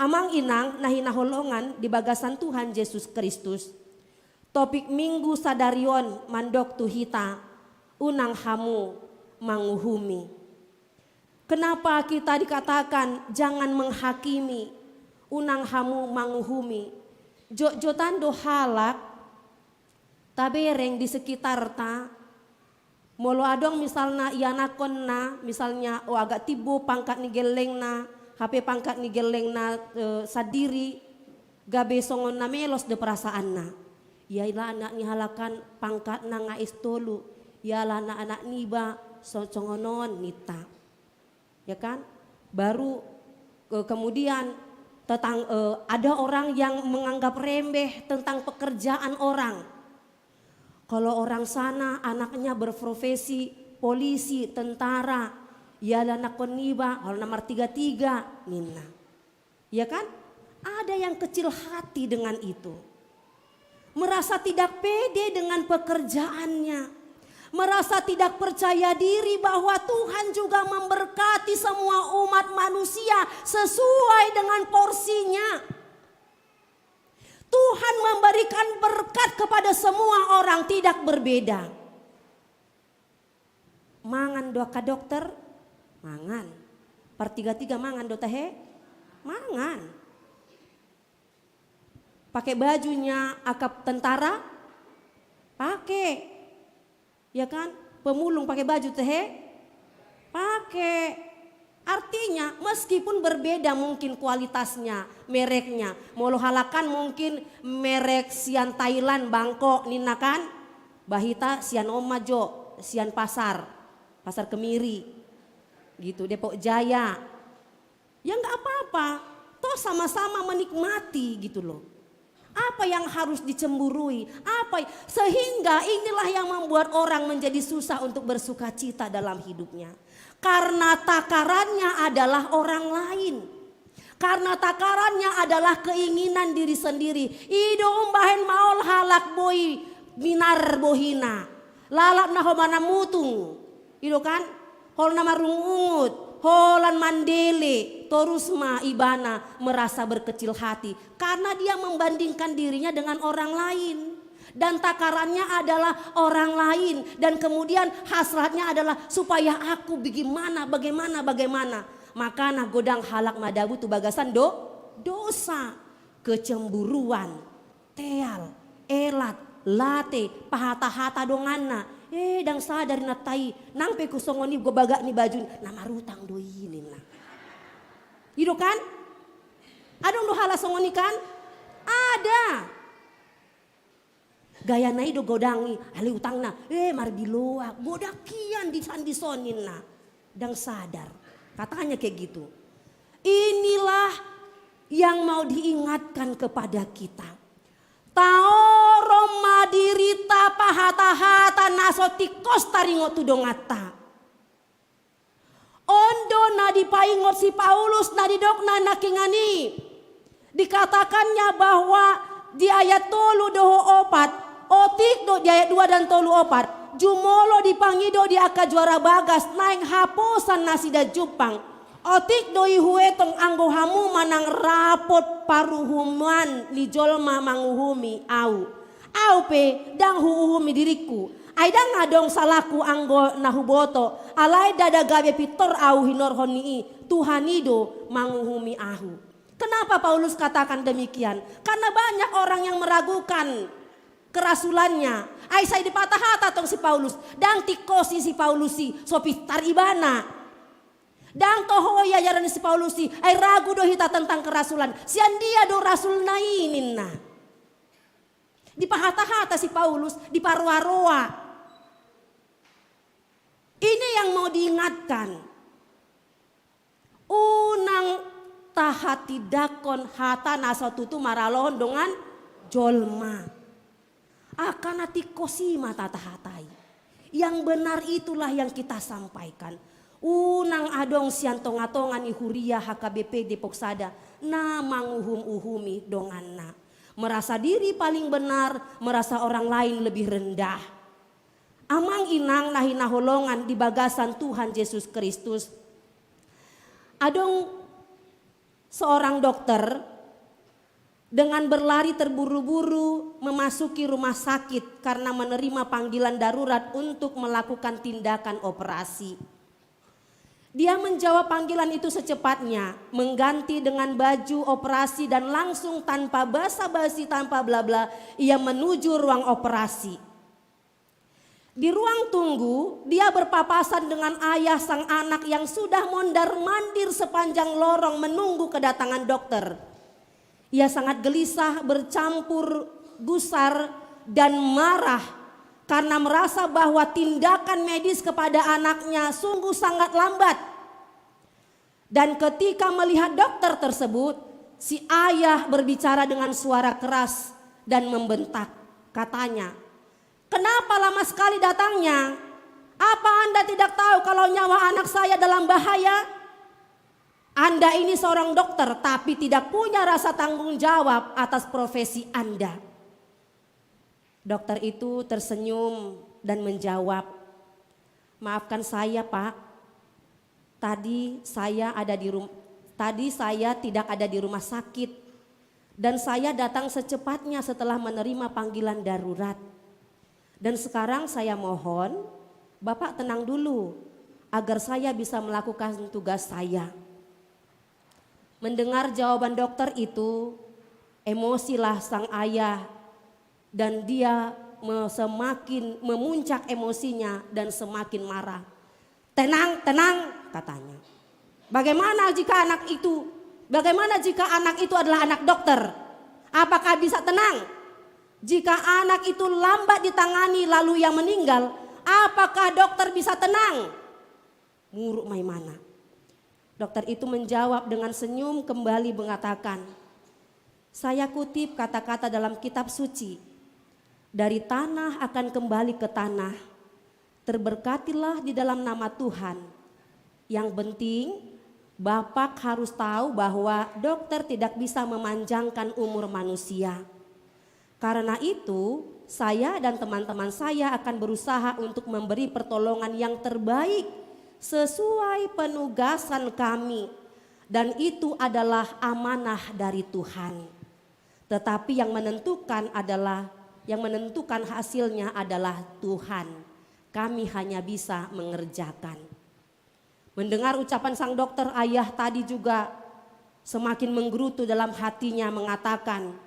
Amang inang na hinaholongan di bagasan Tuhan Jesus Kristus, topik Minggu sadari on mandok tu hita, unang hamu manguhumi. Kenapa kita dikatakan jangan menghakimi, unang hamu manguhumi? Jotjotan do halak tabereng di sekitarta, molo adong misalna ianakhonna, misalnya, o, agak timbo pangkat ni gellengna, hape pangkat ni gellengna, eh, sandiri, gabe songon na melos do perasaanna. Iala anak ni halak an pangkatna nga S tolu, iala anak-anak niba so-, songon on ninta. Ya kan? Baru, eh, kemudian tetang-, eh, ada orang yang menganggap remeh tentang pekerjaan orang. Kalau orang sana anaknya berprofesi polisi, tentara, iala anakhon niba, kalau na martiga-tiga, ninna. Ya kan? Ada yang kecil hati dengan itu. Merasa tidak pede dengan pekerjaannya. Merasa tidak percaya diri bahwa Tuhan juga memberkati semua umat manusia sesuai dengan porsinya. Tuhan memberikan berkat kepada semua orang, tidak berbeda. Mangan do angka dokter? Mangan. Partiga-tiga mangan do tahe? Mangan. Pake bajunya angka tentara? Pake. Ya kan? Pemulung pake baju tahe? Pake. Artinya, meskipun berbeda mungkin kualitasnya, mereknya. Molo halak an mungkin merek sian Thailand, Bangkok, ninna kan? Bah hita sian on ma jo, sian pasar, Pasar Kemiri. Gitu, Depok Jaya. Ya nggak apa-apa. Toh sama-sama menikmati gitu loh. Apa yang harus dicemburui? Apa, sehingga inilah yang membuat orang menjadi susah untuk bersukacita dalam hidupnya. Karena takarannya adalah orang lain. Karena takarannya adalah keinginan diri sendiri. I do umbahen maol halak boi minar bohina. Lalap na homana mutung. I do kan? Holan na marungut-ungut, holan mandele, torus ma ibana merasa berkecil hati karena dia membandingkan dirinya dengan orang lain. Dan takarannya adalah orang lain. Dan kemudian hasratnya adalah supaya aku bagaimana, bagaimana, bagaimana. Makana godang halak madabu tu bagasan do-, dosa, kecemburuan. Teal, elat, late, pahata-hata donganna. Eh, ndang sadar inanta i, nang pe husongon i bagak ni bajun, na marutang do i ninna. I do kan? Adong do halak songon i kan? Ada. Gayana i do godang i, alai utangna, eh, marbiloak, godang hian dison-dison ninna. Ndang sadar. Katanya kayak gitu. Inilah yang mau diingatkan kepada kita. Taorom ma dirita pahata-hata na so tingkos taringot tu donganta. On do na dipaingot si Paulus na didokna nangkiningan i. Dikatakannya bahwa di ayat tolu dohot opat, otik do di ayat dua dan tolu opat, jumolo dipangido di angka juara bagas naeng haposan nasida jumpang. Otik do i huetong anggo hamu manang rapot paruhuman ni jolma manguhumi ahu. Ahu pe ndang huuhumi diringku. Ai ndang adong salangku anggo na huboto, alai ndada gabe pintor ahu hinorhon ni i, Tuhan i do manguhumi ahu. Kenapa Paulus katakan demikian? Karena banyak orang yang meragukan kerasulannya. Ai sai dipatahata tong si Paulus, ndang tingkos i si Paulus i, so pintar ibana. Ndang toho i ajaran ni si Paulus i, ai ragu do hita tentang kerasulan. Sian dia do rasulna i ninna. Dipahata-hata si Paulus, diparoa-roa. Ini yang mau diingatkan. Unang tahatindangkon hata na so tutu maralohon dongan jolma. Angka na tingkos i ma tatahatai. Yang benar itulah yang kita sampaikan. Unang adong sian tonga-tonga ni huria H K B P Depok Sada na manguhum-uhumi donganna. Merasa diri paling benar, merasa orang lain lebih rendah. Amang inang na hinaholongan di bagasan Tuhan Jesus Kristus. Adong seorang dokter dengan berlari terburu-buru memasuki rumah sakit karena menerima panggilan darurat untuk melakukan tindakan operasi. Dia menjawab panggilan itu secepatnya, mengganti dengan baju operasi dan langsung tanpa basa-basi, tanpa bla-bla, ia menuju ruang operasi. Di ruang tunggu, dia berpapasan dengan ayah sang anak yang sudah mondar-mandir sepanjang lorong menunggu kedatangan dokter. Ia sangat gelisah, bercampur gusar, dan marah karena merasa bahwa tindakan medis kepada anaknya sungguh sangat lambat. Dan ketika melihat dokter tersebut, si ayah berbicara dengan suara keras dan membentak. Katanya, "Kenapa lama sekali datangnya? Apa Anda tidak tahu kalau nyawa anak saya dalam bahaya? Anda ini seorang dokter, tapi tidak punya rasa tanggung jawab atas profesi Anda." Dokter itu tersenyum dan menjawab, "Maafkan saya, Pak. Tadi saya ada di rum-, tadi saya tidak ada di rumah sakit. Dan saya datang secepatnya setelah menerima panggilan darurat. Dan sekarang saya mohon, Bapak tenang dulu, agar saya bisa melakukan tugas saya." Mendengar jawaban dokter itu, emosilah sang ayah dan dia me-, semakin memuncak emosinya dan semakin marah. "Tenang, tenang," katanya. "Bagaimana jika anak itu, bagaimana jika anak itu adalah anak dokter? Apakah bisa tenang? Jika anak itu lambat ditangani lalu ia meninggal, apakah dokter bisa tenang?" Muruk ma imana. Dokter itu menjawab dengan senyum kembali mengatakan, "Saya kutip kata-kata dalam kitab suci, 'Dari tanah akan kembali ke tanah. Terberkatilah di dalam nama Tuhan.' Yang penting, Bapak harus tahu bahwa dokter tidak bisa memanjangkan umur manusia. Karena itu, saya dan teman-teman saya akan berusaha untuk memberi pertolongan yang terbaik sesuai penugasan kami, dan itu adalah amanah dari Tuhan. Tetapi yang menentukan adalah, yang menentukan hasilnya adalah Tuhan. Kami hanya bisa mengerjakan." Mendengar ucapan sang dokter, ayah tadi juga semakin menggerutu dalam hatinya, mengatakan,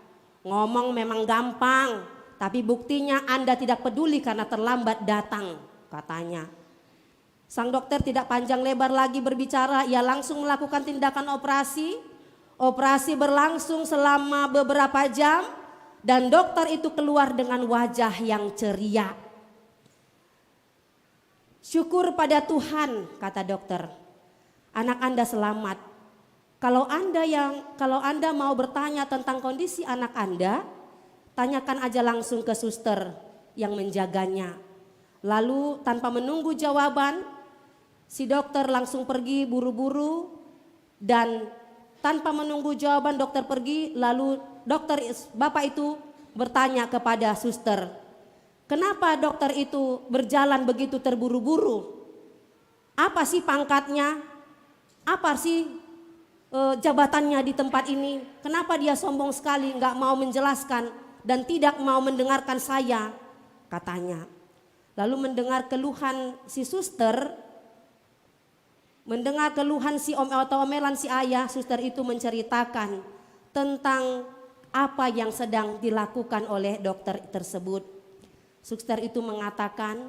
"Ngomong memang gampang, tapi buktinya Anda tidak peduli karena terlambat datang," katanya. Sang dokter tidak panjang lebar lagi berbicara, ia langsung melakukan tindakan operasi. Operasi berlangsung selama beberapa jam, Dan dokter itu keluar dengan wajah yang ceria. "Syukur pada Tuhan," kata dokter. "Anak Anda selamat. Kalau Anda yang, kalau Anda mau bertanya tentang kondisi anak Anda, tanyakan aja langsung ke suster yang menjaganya." Lalu tanpa menunggu jawaban, si dokter langsung pergi buru-buru dan tanpa menunggu jawaban dokter pergi, lalu dokter is-, bapak itu bertanya kepada suster, "Kenapa dokter itu berjalan begitu terburu-buru? Apa sih pangkatnya? Apa sih, eh, jabatannya di tempat ini? Kenapa dia sombong sekali, nggak mau menjelaskan dan tidak mau mendengarkan saya?" katanya. Lalu mendengar keluhan si suster, mendengar keluhan si om-, atau omelan si ayah, suster itu menceritakan tentang apa yang sedang dilakukan oleh dokter tersebut. Suster itu mengatakan,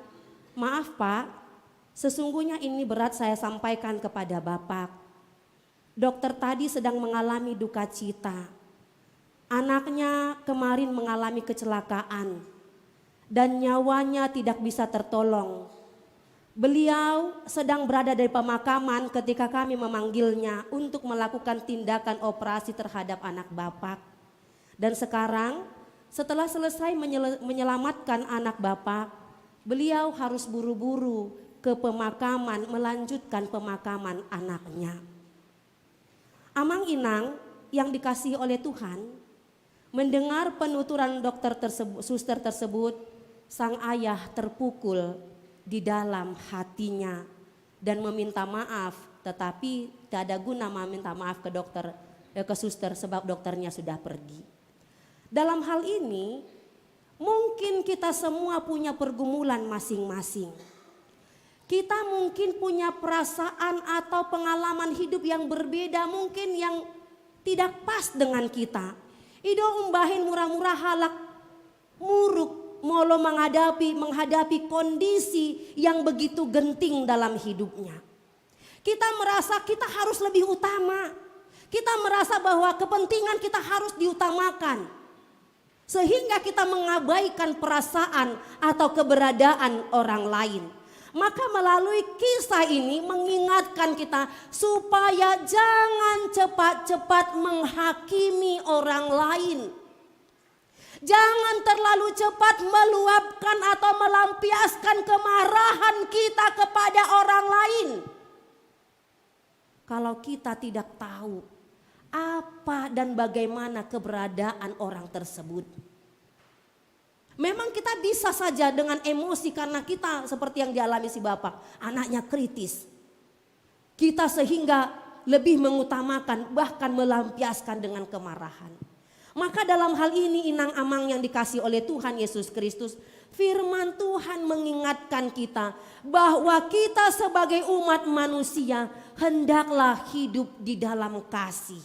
"Maaf, Pak, sesungguhnya ini berat saya sampaikan kepada Bapak. Dokter tadi sedang mengalami duka cita. Anaknya kemarin mengalami kecelakaan dan nyawanya tidak bisa tertolong. Beliau sedang berada di pemakaman ketika kami memanggilnya untuk melakukan tindakan operasi terhadap anak Bapak. Dan sekarang, setelah selesai menyele-, menyelamatkan anak Bapak, beliau harus buru-buru ke pemakaman, melanjutkan pemakaman anaknya." Amang inang yang dikasihi oleh Tuhan, mendengar penuturan dokter tersebut, suster tersebut, sang ayah terpukul di dalam hatinya dan meminta maaf, tetapi tak ada guna meminta maaf ke dokter, eh, ke suster, sebab dokternya sudah pergi. Dalam hal ini, mungkin kita semua punya pergumulan masing-masing. Kita mungkin punya perasaan atau pengalaman hidup yang berbeda, mungkin yang tidak pas dengan kita. I do umbahen mura-mura halak muruk molo menghadapi, menghadapi kondisi yang begitu genting dalam hidupnya. Kita merasa kita harus lebih utama. Kita merasa bahwa kepentingan kita harus diutamakan. Sehingga kita mengabaikan perasaan atau keberadaan orang lain. Maka melalui kisah ini mengingatkan kita supaya jangan cepat-cepat menghakimi orang lain. Jangan terlalu cepat meluapkan atau melampiaskan kemarahan kita kepada orang lain kalau kita tidak tahu apa dan bagaimana keberadaan orang tersebut. Memang kita bisa saja dengan emosi karena kita seperti yang dialami si bapak, anaknya kritis. Kita sehingga lebih mengutamakan, bahkan melampiaskan dengan kemarahan. Maka dalam hal ini, inang amang yang dikasihi oleh Tuhan Yesus Kristus, firman Tuhan mengingatkan kita bahwa kita sebagai umat manusia hendaklah hidup di dalam kasih.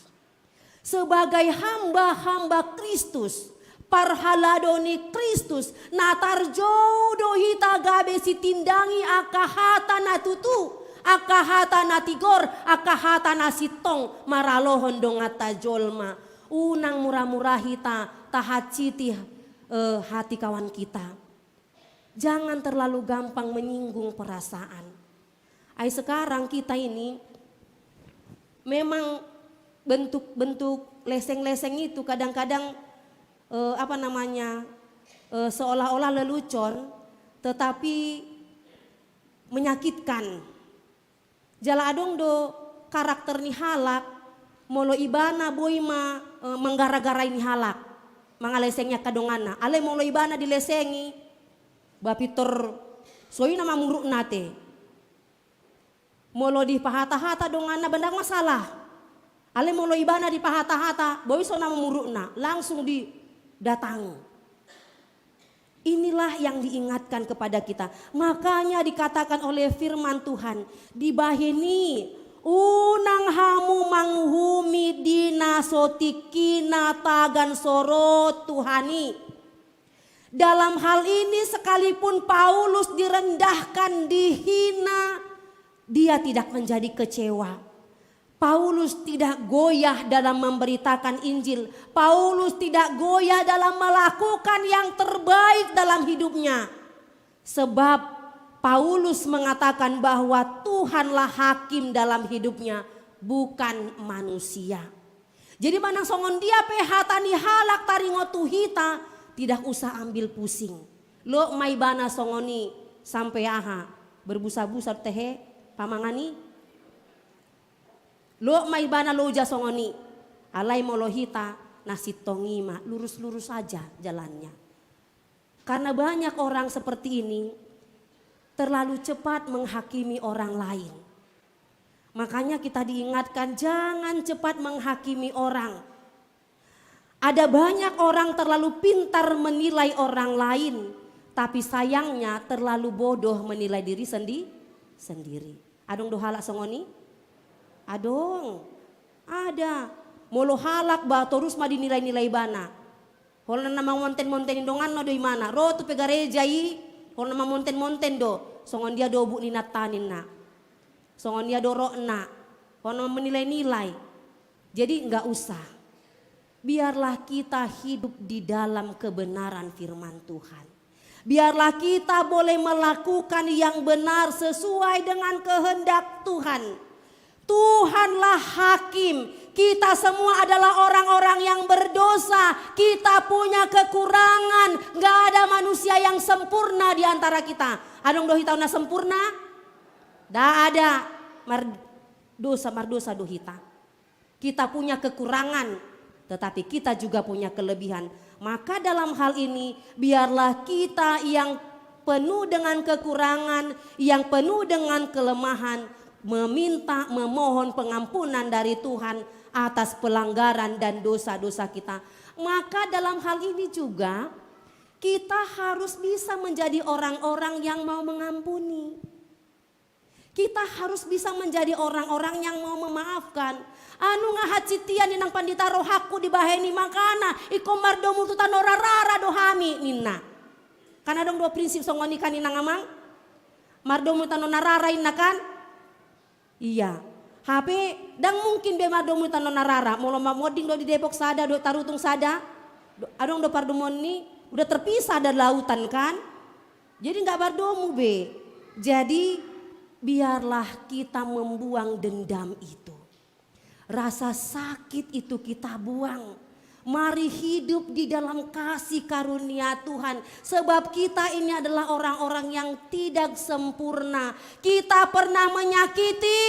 Sebagai hamba-hamba Kristus, parhalado ni Kristus, na tarjou do hita gabe sitindangi angka hata na tutu, angka hata na tigor, angka hata na sintong maralohon donganta jolma. Unang mura-mura hita tahansiti, eh, hati kawan kita. Jangan terlalu gampang menyinggung perasaan. Ai sekarang kita ini memang bentuk-bentuk leseng-leseng itu kadang-kadang, eh, apa namanya, eh, seolah-olah lelucon, tetapi menyakitkan. Jala adong do karakter ni halak, molo ibana boi ma, eh, manggara-garai ni halak, mangaleseng angka donganna. Alai molo ibana dilesengi, ba pintor so i na mamurukna ate. Molo dipahata-hata donganna, ba ndang masalah. Alai molo ibana dipahata-hata, boi so na mamurukna, langsung didatangi. Inilah yang diingatkan kepada kita. Makanya dikatakan oleh firman Tuhan, dibahen i, unang hamu manguhumi di na so tingkina tagan so ro Tuhan i. Dalam hal ini, sekalipun Paulus direndahkan, dihina, dia tidak menjadi kecewa. Paulus tidak goyah dalam memberitakan Injil. Paulus tidak goyah dalam melakukan yang terbaik dalam hidupnya. Sebab Paulus mengatakan bahwa Tuhanlah hakim dalam hidupnya, bukan manusia. Jadi manang songon dia pe hata ni halak taringot tu hita, tidak usah ambil pusing. Loas ma ibana songon i sampe aha, berbusa-busa tehe pamangan i. Loas ma ibana loja songon i. Alai molo hita na sintong i ma, lurus-lurus saja jalannya. Karena banyak orang seperti ini terlalu cepat menghakimi orang lain. Makanya kita diingatkan, jangan cepat menghakimi orang. Ada banyak orang terlalu pintar menilai orang lain, tapi sayangnya terlalu bodoh menilai diri sendi-, sendiri. Adong do halak songon i? Adong. Ada. Molo halak ba torus ma dinilai-nilai ibana. Holan na mamonten-monten donganna do ibana. Ro tu pe gareja i, holan na mamonten-monten do. Songon dia do buk ni nanta ninna. Songon dia do rokna. Holan na menilai-nilai. Jadi nggak usah. Biarlah kita hidup di dalam kebenaran firman Tuhan. Biarlah kita boleh melakukan yang benar sesuai dengan kehendak Tuhan. Tuhanlah hakim. Kita semua adalah orang-orang yang berdosa. Kita punya kekurangan. Nggak ada manusia yang sempurna di antara kita. Adong do hita na sempurna? Nggak ada. Mar-, dosa, mardosa do hita. Kita punya kekurangan, tetapi kita juga punya kelebihan. Maka dalam hal ini, biarlah kita yang penuh dengan kekurangan, yang penuh dengan kelemahan, meminta, memohon pengampunan dari Tuhan atas pelanggaran dan dosa-dosa kita. Maka dalam hal ini juga, kita harus bisa menjadi orang-orang yang mau mengampuni. Kita harus bisa menjadi orang-orang yang mau memaafkan. Anu nga hacitia ni nang pandita rohangku dibahen i makana, ingkon mardomu tu tano na rara do hami, ninna. Kan adong do prinsip songon i kan inang amang? Mardomu tu tano na rara inna kan? Iya. Hape, ndang mungkin be mardomu tu tano na rara. Molo mamonding do di Depok sada, do Tarutung sada. Do, adong do pardomuan ni, udah terpisah dari lautan kan? Jadi nggak mardomu be. Jadi biarlah kita membuang dendam itu. Rasa sakit itu kita buang. Mari hidup di dalam kasih karunia Tuhan. Sebab kita ini adalah orang-orang yang tidak sempurna. Kita pernah menyakiti,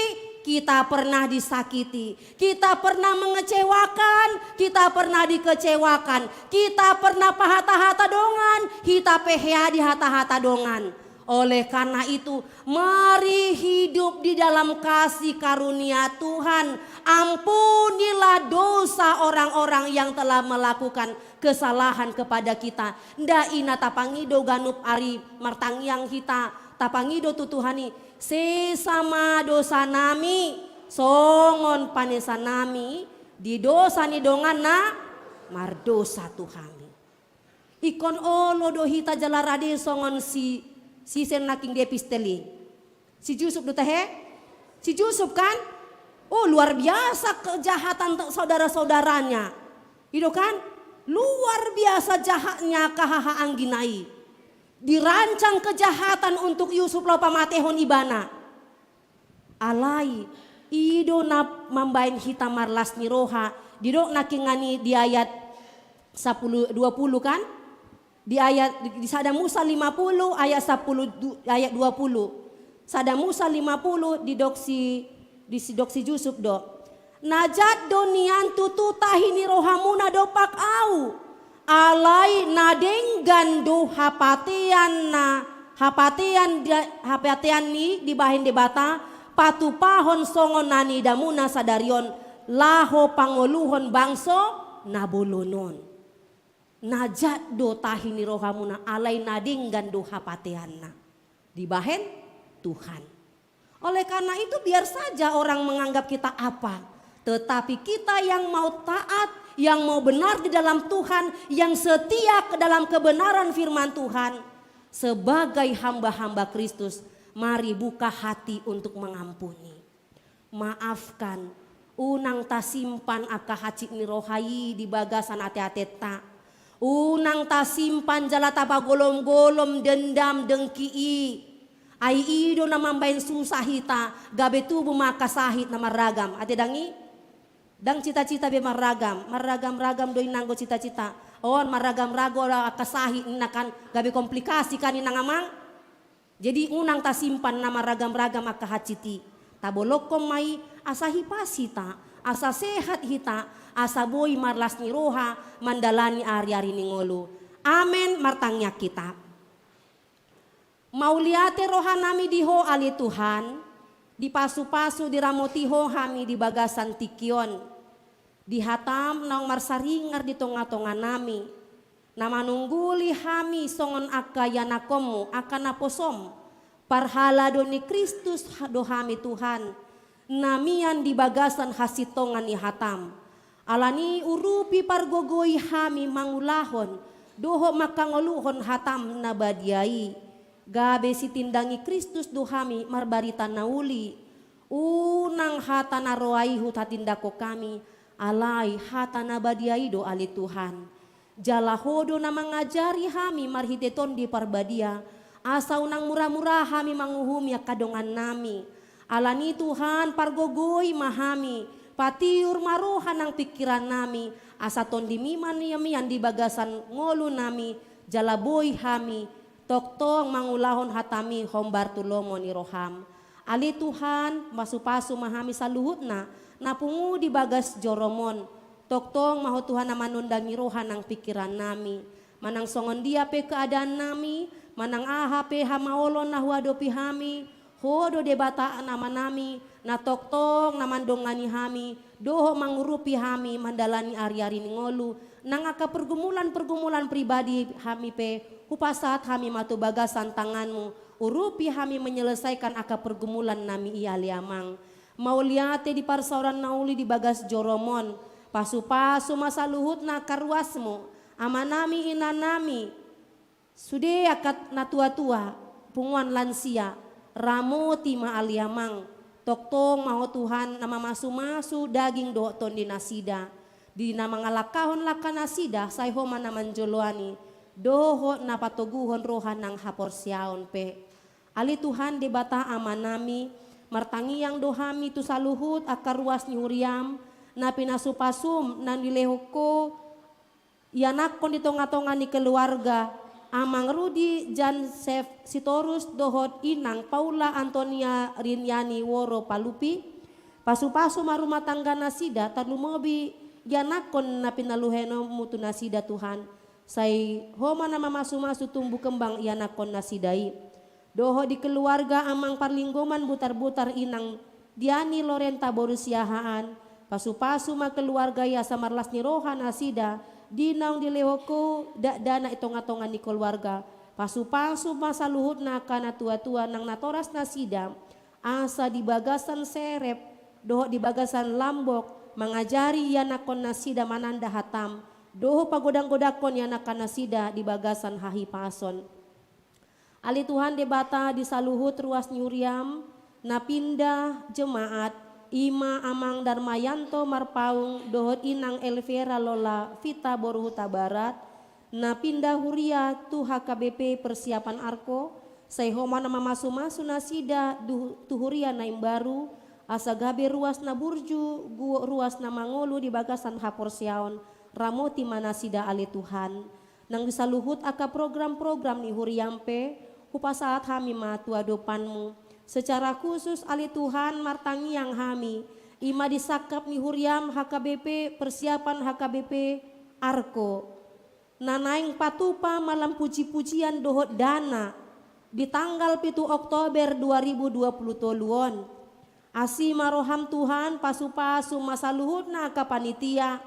kita pernah disakiti. Kita pernah mengecewakan, kita pernah dikecewakan. Kita pernah pahata-hata dongan, hita pe hea dihata-hata dongan. Oleh karena itu, mari hidup di dalam kasih karunia Tuhan. Ampunilah dosa orang-orang yang telah melakukan kesalahan kepada kita. Nda i na tapangido ganup ari martangiang hita, tapangido tu Tuhan i, sesa ma dosanami, songon panesanami di dosa ni dongan na mardosa tu hami. Ingkon olo do hita jala rade songon si, si Sena King Depistel i. Si Jusup do tahe? Si Jusup kan? Oh, luar biasa kejahatan te-, saudara-saudaranya. I do kan? Luar biasa jahatnya kahaha anggina i. Dirancang kejahatan untuk Yusuf laho pamatehon ibana. Alai, i do na mambahen hita marlas ni roha, didok na kingani di ayat sapuluh, dua puluh kan? Di ayat, di, di Sada Musa lima puluh ayat sapuluh du-, ayat dua puluh. Sada Musa lima puluh didok si, di sidok si Jusup do. Na jat do nian tutu tahi ni rohamuna dompak au. Alai na denggan do hapatean na, hapatean da-, hapatean ni dibahen Debata, patupahon songon na niidamuna sadari on, laho pangoluhon bangso na bolon on. Na jat do tahi ni rohamuna, alai na denggan do hapateanna dibahen Tuhan. Oleh karena itu, biar saja orang menganggap kita apa, tetapi kita yang mau taat, yang mau benar di dalam Tuhan, yang setia ke dalam kebenaran firman Tuhan, sebagai hamba-hamba Kristus, mari buka hati untuk mengampuni. Maafkan, Unang tasimpan angka hansit ni roha i di bagasan ateatenta. Unang tasimpan jala tapagolomgolom dendam, dengki i. Ai i do na mambaen susah hita, gabe tubu ma angka sahit na marragam. Ate dang i? Dang cita-cita be marragam, marragam-ragam do i nanggo cita-cita. On marragam-ragam angka sahit ninna kan, gabe komplikasi kan ninna amang. Jadi unang tasimpan na marragam-ragam angka hansit i. Tabolongkon ma i asa hipas hita, asa sehat hita, asa boi marlas ni roha mandalani ari-ari ni ngolu. Amen, martangiang hita. Mauliate rohanami di Ho ale Tuhan, dipasu-pasu diramoti Ho hami di bagasan tingki on. Di hatam naung marsaringar di tonga-tonganami, na manungguli hami songon angka ianakkonmu, angka naposom, parhalado ni Kristus do hami Tuhan, na mian di bagasan hasintongan ni hatam. Alani urupi pargogoi hami mangulahon, dohot mangkangoluhon hatam na badia i, gabe sitindangi Kristus do hami marbarita na uli. Unang hata na roa i hutatindangkon hami, alai hata na badia i do ale Tuhan. Jala Ho do na mangajari hami marhite Tondi Parbadia, asa unang mura-mura hami manguhumi angka dongannami. Alani Tuhan, pargogoi ma hami, patiur ma roha nang pingkirannami, asa Tondimi ma na mian di bagasan ngolunami, jala boi hami tongtong mangulahon hatami hombar tu lomo ni roham. Ale Tuhan, pasu-pasu ma hami saluhutna na pungu di bagas jorom on. Tongtong ma Ho Tuhan na manondangi roha nang pingkirannami. Manang songon dia pe keadaannami, manang aha pe hamaolon na huadopi hami, Ho do Debata Amanami, na tongtong na mandongani hami, dohot mangurupi hami mandalani ari-ari ni ngolu, nang angka pergumulan-pergumulan pribadi hami pe, hupasahat hami ma tu bagasan tanganmu, urupi hami menyelesaikan angka pergumulannami i ale Amang. Mauliate di parsaoran na uli di bagas jorom on, pasu-pasu ma saluhutna angka ruasmu, amanami, inanami, sude angka natua-tua, punguan lansia, ramoti ma ale Amang, tongtong ma Ho Tuhan na mamasu-masu daging dohot tondi nasida, di na mangalangkahon langka nasida, sai Ho ma na manjoloani, dohot na patoguhon roha nang haporseaon pe. Ale Tuhan Debata Amanami, martangiang do hami tu saluhut angka ruas ni huriam, na pinasu-pasum, na nilehon Ho, ianakkon di tonga-tonga ni keluarga, Amang Rudi Jansef Sitorus dohot Inang Paula Antonia Riniani Woro Palupi, pasu-pasu ma rumah tangga nasida, tarlumobi ianakkon na pinalehononmu tu nasida Tuhan, sai Ho ma na mamasu-masu tumbuh kembang ianakkon nasida i. Dohot di keluarga Amang Parlinggoman Butar-butar Inang Diani Lorenta boru Siahaan, pasu-pasu ma keluarga i asa marlas ni roha nasida, di naung dilehon Ho dakdanak i tonga-tonga ni keluarga, pasu-pasu ma saluhutna angka natua-tua nang natoras nasida, asa di bagasan serep, dohot di bagasan lambok, mangajari ianakkon nasida mananda hatam, dohot pagodang-godangkon ianakkon nasida di bagasan hahipason. Ale Tuhan Debata di saluhut ruas ni huriam, na pinda jemaat, i ma Amang Darmayanto Marpaung dohot Inang Elvera Lola Vita boru Hutabarat, na pinda huria tu H K B P Persiapan Arko, sai Ho ma na mamasu-masu nasida du-, tu huria na imbaru, asa gabe ruas na burju, gu-, ruas na mangolu di bagasan haporseaon, ramoti ma nasida ale Tuhan. Nang di saluhut angka program-program ni huriam pe, hupasahat hami ma tu adopanmu. Secara khusus ale Tuhan martangiang hami, i ma di sangkap ni huriam H K B P, persiapan H K B P Arko, na naeng patupa malam puji-pujian dohot dana di tanggal pitu Oktober dua ribu dua puluh tolu on. Asi ma roham Tuhan, pasu-pasu ma saluhutna angka panitia,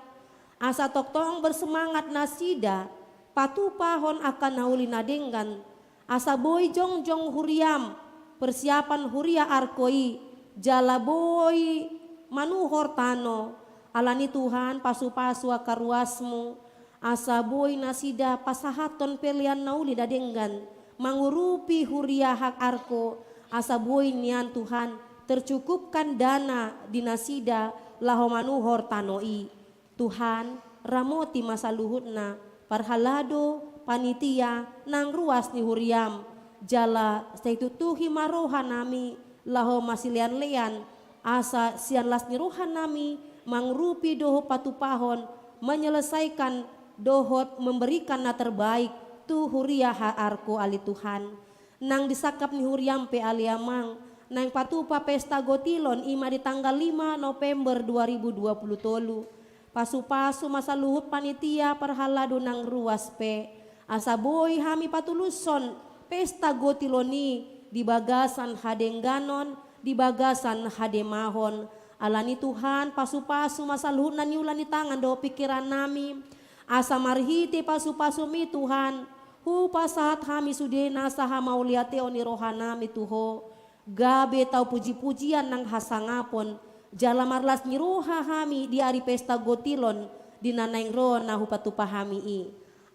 asa tongtong bersemangat nasida patupahon angka na uli na denggan, asa boi jongjong huriam, persiapan huria Arko i, jala boi manuhor tano. Alani Tuhan, pasu-pasu angka ruasmu, asa boi nasida pasahathon pelean na uli na denggan, mangurupi huria Arko, asa boi nian Tuhan, tercukupkan dana di nasida laho manuhor tano i. Tuhan, ramoti ma saluhutna, parhalado, panitia, nang ruas ni huriam, jala sai tutuhi ma rohanami laho masileanlean, asa sian las ni rohanami mangurupi dohot patupahon, menyelesaikan dohot memberikan na terbaik tu huria HRKU ale Tuhan. Nang di sangkap ni huriam pe ale Amang, naeng patupa pesta gotilon i ma di tanggal lima November dua ribu dua puluh tolu. Pasupasu ma saluhut panitia parhalado nang ruas pe, asa boi hami patulushon pesta gotilon i di bagasan hadengganon, di bagasan hademahon. Alani Tuhan, pasupasu ma saluhut na niula ni tangan dohot pingkirannami, asa marhite pasupasumi Tuhan, hupasahat hami sude nasa hamauliateon ni rohanami tu Ho, gabe tau pujipujian nang hasangapon, jala marlas ni roha hami di ari pesta gotilon di na naeng ro na hupatupa hami i.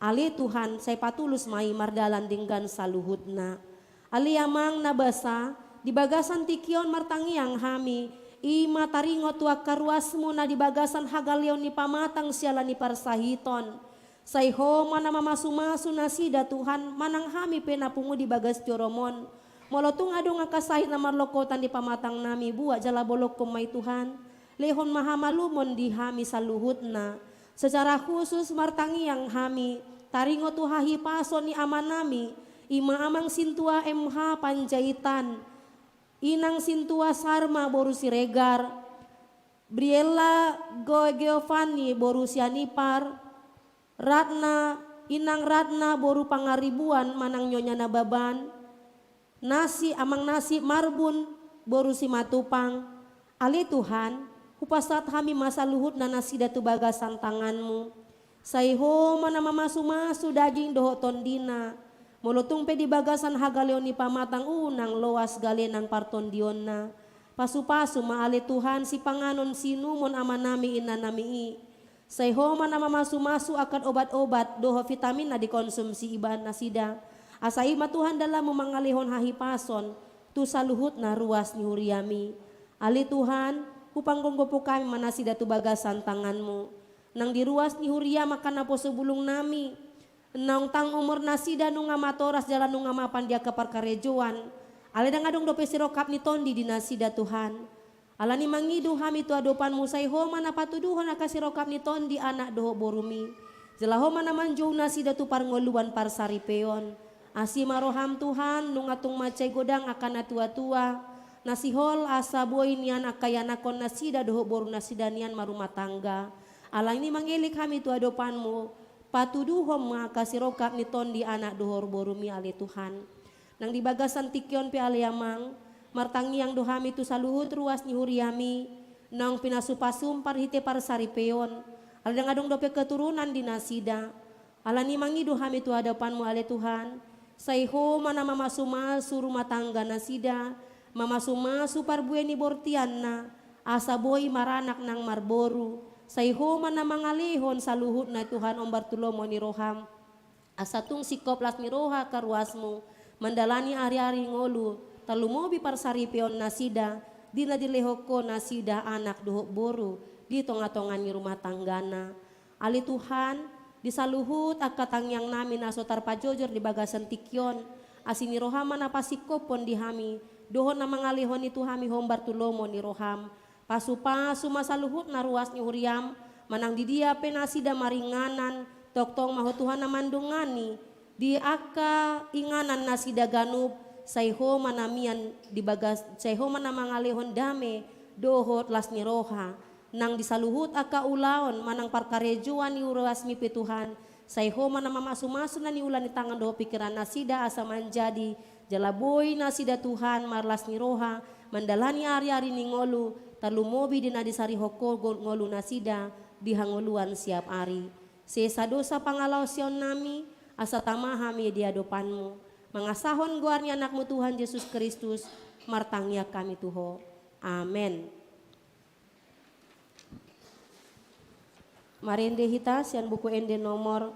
Ale Tuhan, sai patulus ma i mardalan denggan saluhutna. Ale Amang na basa, di bagasan tingki on martangiang hami, i ma taringot tu angka ruasmu na di bagasan hagaleon ni pamatang siala ni parsahiton. Sai Ho ma na mamasumasu nasida Tuhan, manang hami pe na pungu di bagas jorom on. Molo tung adong angka sahit na marlongkotan di pamatangnami, buat jala bolongkon ma i Tuhan. Lehon ma hamalumon di hami saluhutna. Secara khusus martangiang hami taringot tu hahipason ni amanami, i ma Amang Sintua M H Panjaitan, Inang Sintua Sarma boru Siregar, Briella Go-, Giovanni boru Sianipar, Ratna, Inang Ratna boru Pangaribuan manang Nyonya Nababan, Nasib, Amang Nasib Marbun boru Simatupang. Ale Tuhan, hupasahat hami ma saluhutna nasida tu bagasan tanganmu. Sai Ho ma na mamasumasu daging dohot tondina. Molo tung pe di bagasan hagaleon ni pamatang, unang loas gale nang partondionna. Pasupasu ma ale Tuhan sipanganon siinumon amanami inanami i. Sai Ho ma na mamasumasu angka obat-obat dohot vitamin na dikonsumsi ibana nasida. Asa i ma Tuhan dalanmu mangalehon hahipason tu saluhutna ruas ni huriami. Ale Tuhan, hupanggophop hami ma nasida tu bagasan tanganmu. Nang di ruas ni huriam angka naposo bulungnami, naung tang umur nasida nunga matoras jala nunga mapan di angka parkarejoan. Alai ndang adong dope sirongkap ni tondi di nasida Tuhan. Alani mangido hami tu adopanmu, sai Ho ma na patuduhon angka sirongkap ni tondi anak dohot borumi. Jala Ho ma na manjou nasida tu parngoluan parsaripeon. Asi ma roham Tuhan, nunga tung mansai godang angka natuatua na sihol asa boi nian angka ianakhon nasida dohot boru nasida nian marumah tangga. Alani mangelek hami tu adopanmu, patuduhon ma angka sirongkap ni tondi anak dohot borumi ale Tuhan. Nang di bagasan tingki on pe ale Amang, martangiang do hami tu saluhut ruas ni huriami, naung pinasupasum marhite parsaripeon, alai ndang adong dope keturunan di nasida. Alani mangido hami tu adopanmu ale Tuhan, sai Ho ma na mamasumasu rumah tangga nasida, mamasumasu parbue ni bortianna, asa boi maranak nang marboru, sai Ho ma na mangalehon saluhutna Tuhan hombar tu lomo ni roham. Asa tung singkop las ni roha angka ruasmu, mandalani ari-ari ngolu, tarlumobi parsaripeon nasida, di na dilehon Ho nasida anak dohot boru, di tonga-tonga ni rumah tanggana. Ale Tuhan, di saluhut angka tangiangnami na so tarpajojor di bagasan tingki on, asi ni roham ma na pasingkophon di hami, dohot na mangalehon i tu hami hombar tu lomo ni roham. Pasupasu ma saluhutna ruas ni huriam, manang di dia pe nasida maringanan, tongtong ma Ho Tuhan na mandongani, di angka inganan nasida ganup, sai Ho ma na mian di bagas, sai Ho ma na mangalehon dame, dohot las ni roha, nang di saluhut angka ulaon, manang parkarejoan ni ruasmi pe Tuhan, sai Ho ma na mamasumasu na niula ni tangan dohot pingkiran nasida asa manjadi, jala boi nasida Tuhan marlas ni roha, mandalani ari-ari ni ngolu, tarlumobi di na disarihon Ho ngolu nasida, di hangoluan siap ari. Sesa do sa pangalaosionnami, asa tama hami di adopanmu. Mangasahon goar ni anakmu Tuhan Jesus Kristus, martangiang hami tu Ho. Amen. Marende hita sian Buku Ende nomor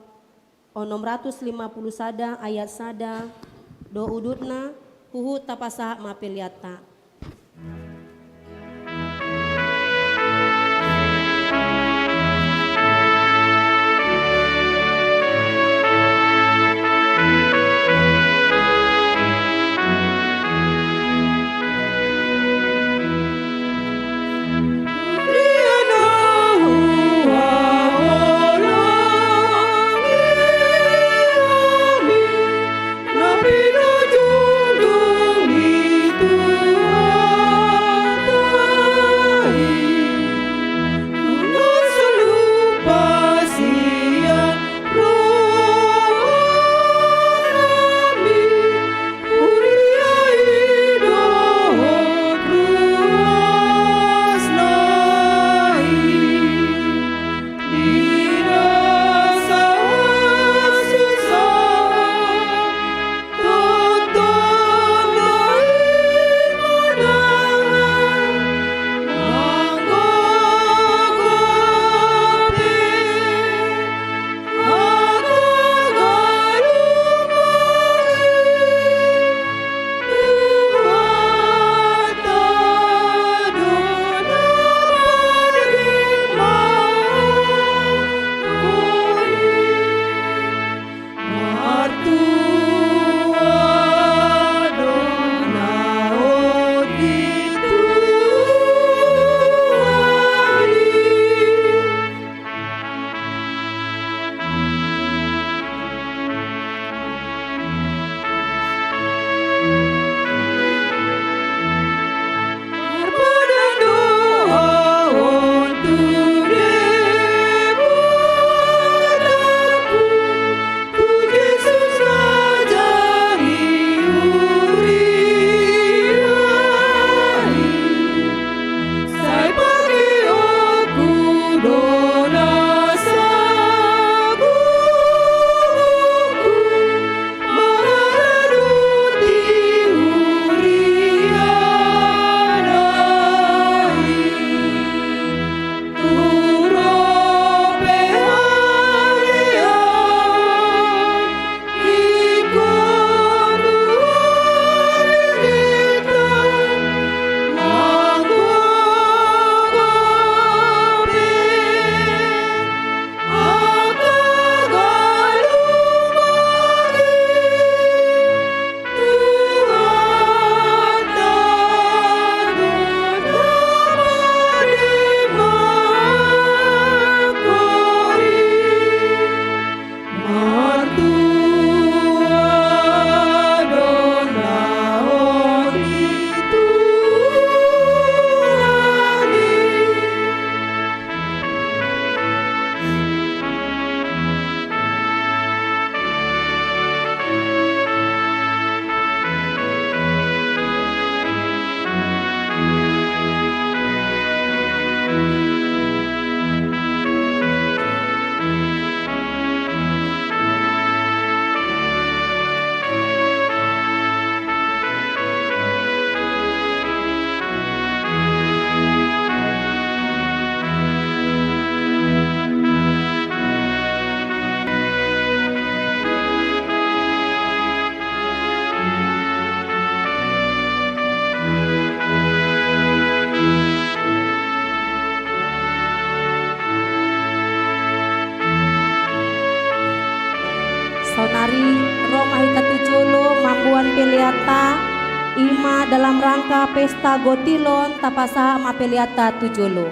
onom ratus lima puluh sada ayat sada, do udutna, huhut tapasahat ma peleanta. Peleanta, ima dalam rangka pesta gotilon, tapasahat ma peleanta tu jolo.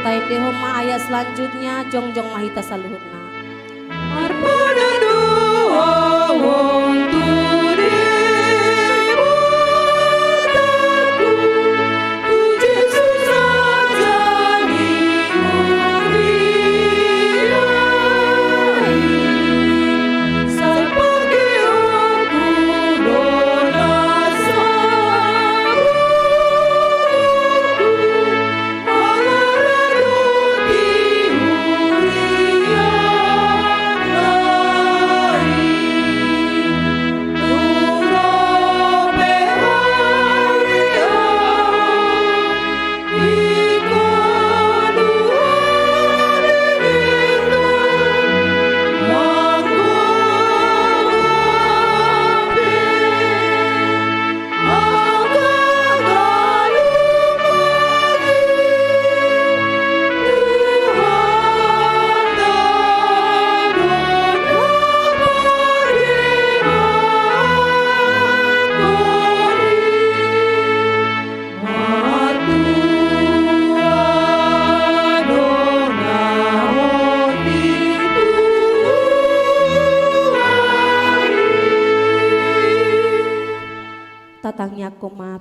Taendehon ma ayat selanjutnya, jongjong ma hita saluhutna.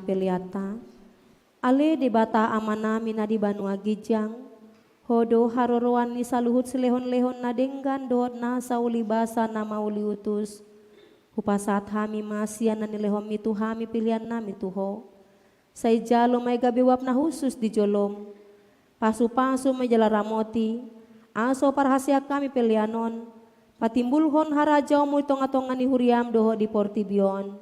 peleanta. Ale Debata Amanami na di banua ginjang, Ho do haroroan ni saluhut silehonlehon na denggan dohot nasa ulibasa na mauliutus. Hupasahat hami ma sian na nilehonMi tu hami peleannami tu Ho. Sai jalo ma i gabe uap na hushus di joloM. Pasupasu ma i jala ramoti, asa parhaseang hami pelean on patimbulhon harajaonMu di tongatonga ni huriaM dohot di portibi on.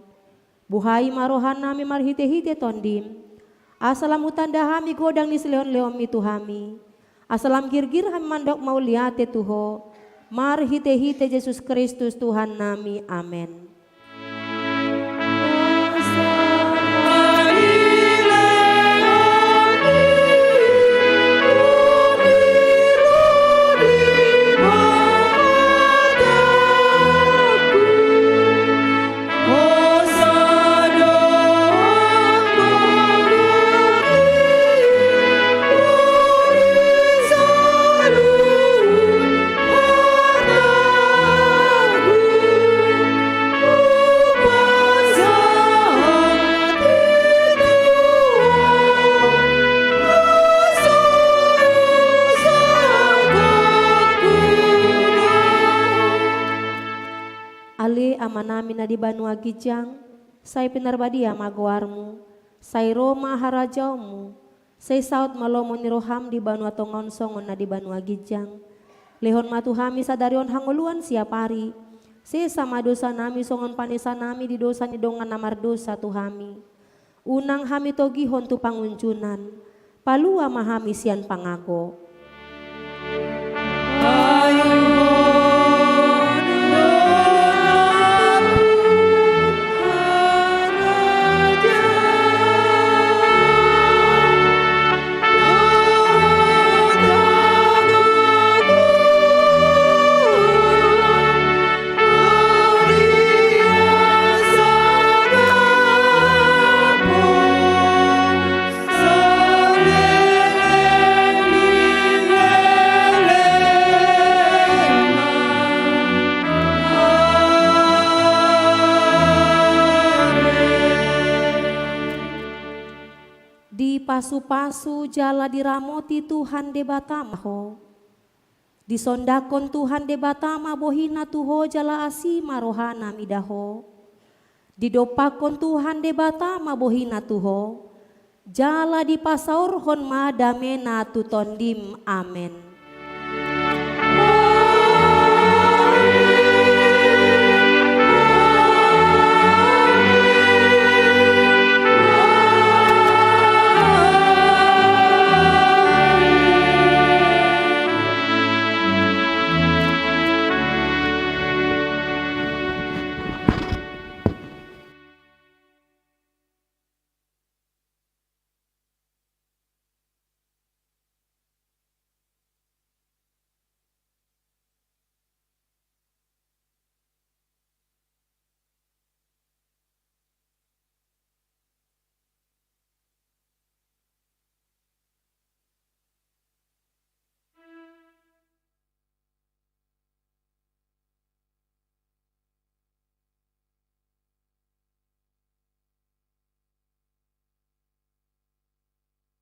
Buhai ma rohanami marhitehite TondiM, asa lam hutanda hami godang ni silehonlehonMi tu hami, asa lam girgir hami mandok mauliate tu Ho, marhitehite Jesus Kristus Tuhannami. Amen. Ale Amanami na di banua ginjang, sai pinarbadia ma goarMu, sai ro ma harajaonMu, sai saut ma lomo ni rohaM di banua tonga on songon na di banua ginjang. Lehon ma tu hami sadari on hangoluan siapari. Sesa ma dosanami songon panesanami di dosa ni dongan na mardosa tu hami. Unang hami togihon tu pangunjunan. Palua ma hami sian pangago. Dipasupasu jala diramoti Tuhan Debata ma ho. Disondangkon Tuhan Debata ma bohiNa tu ho jala asi ma rohaNa mida ho. Didompakkon Tuhan Debata ma bohiNa tu ho, jala dipasaorhon ma dameNa tu tondim. Amen.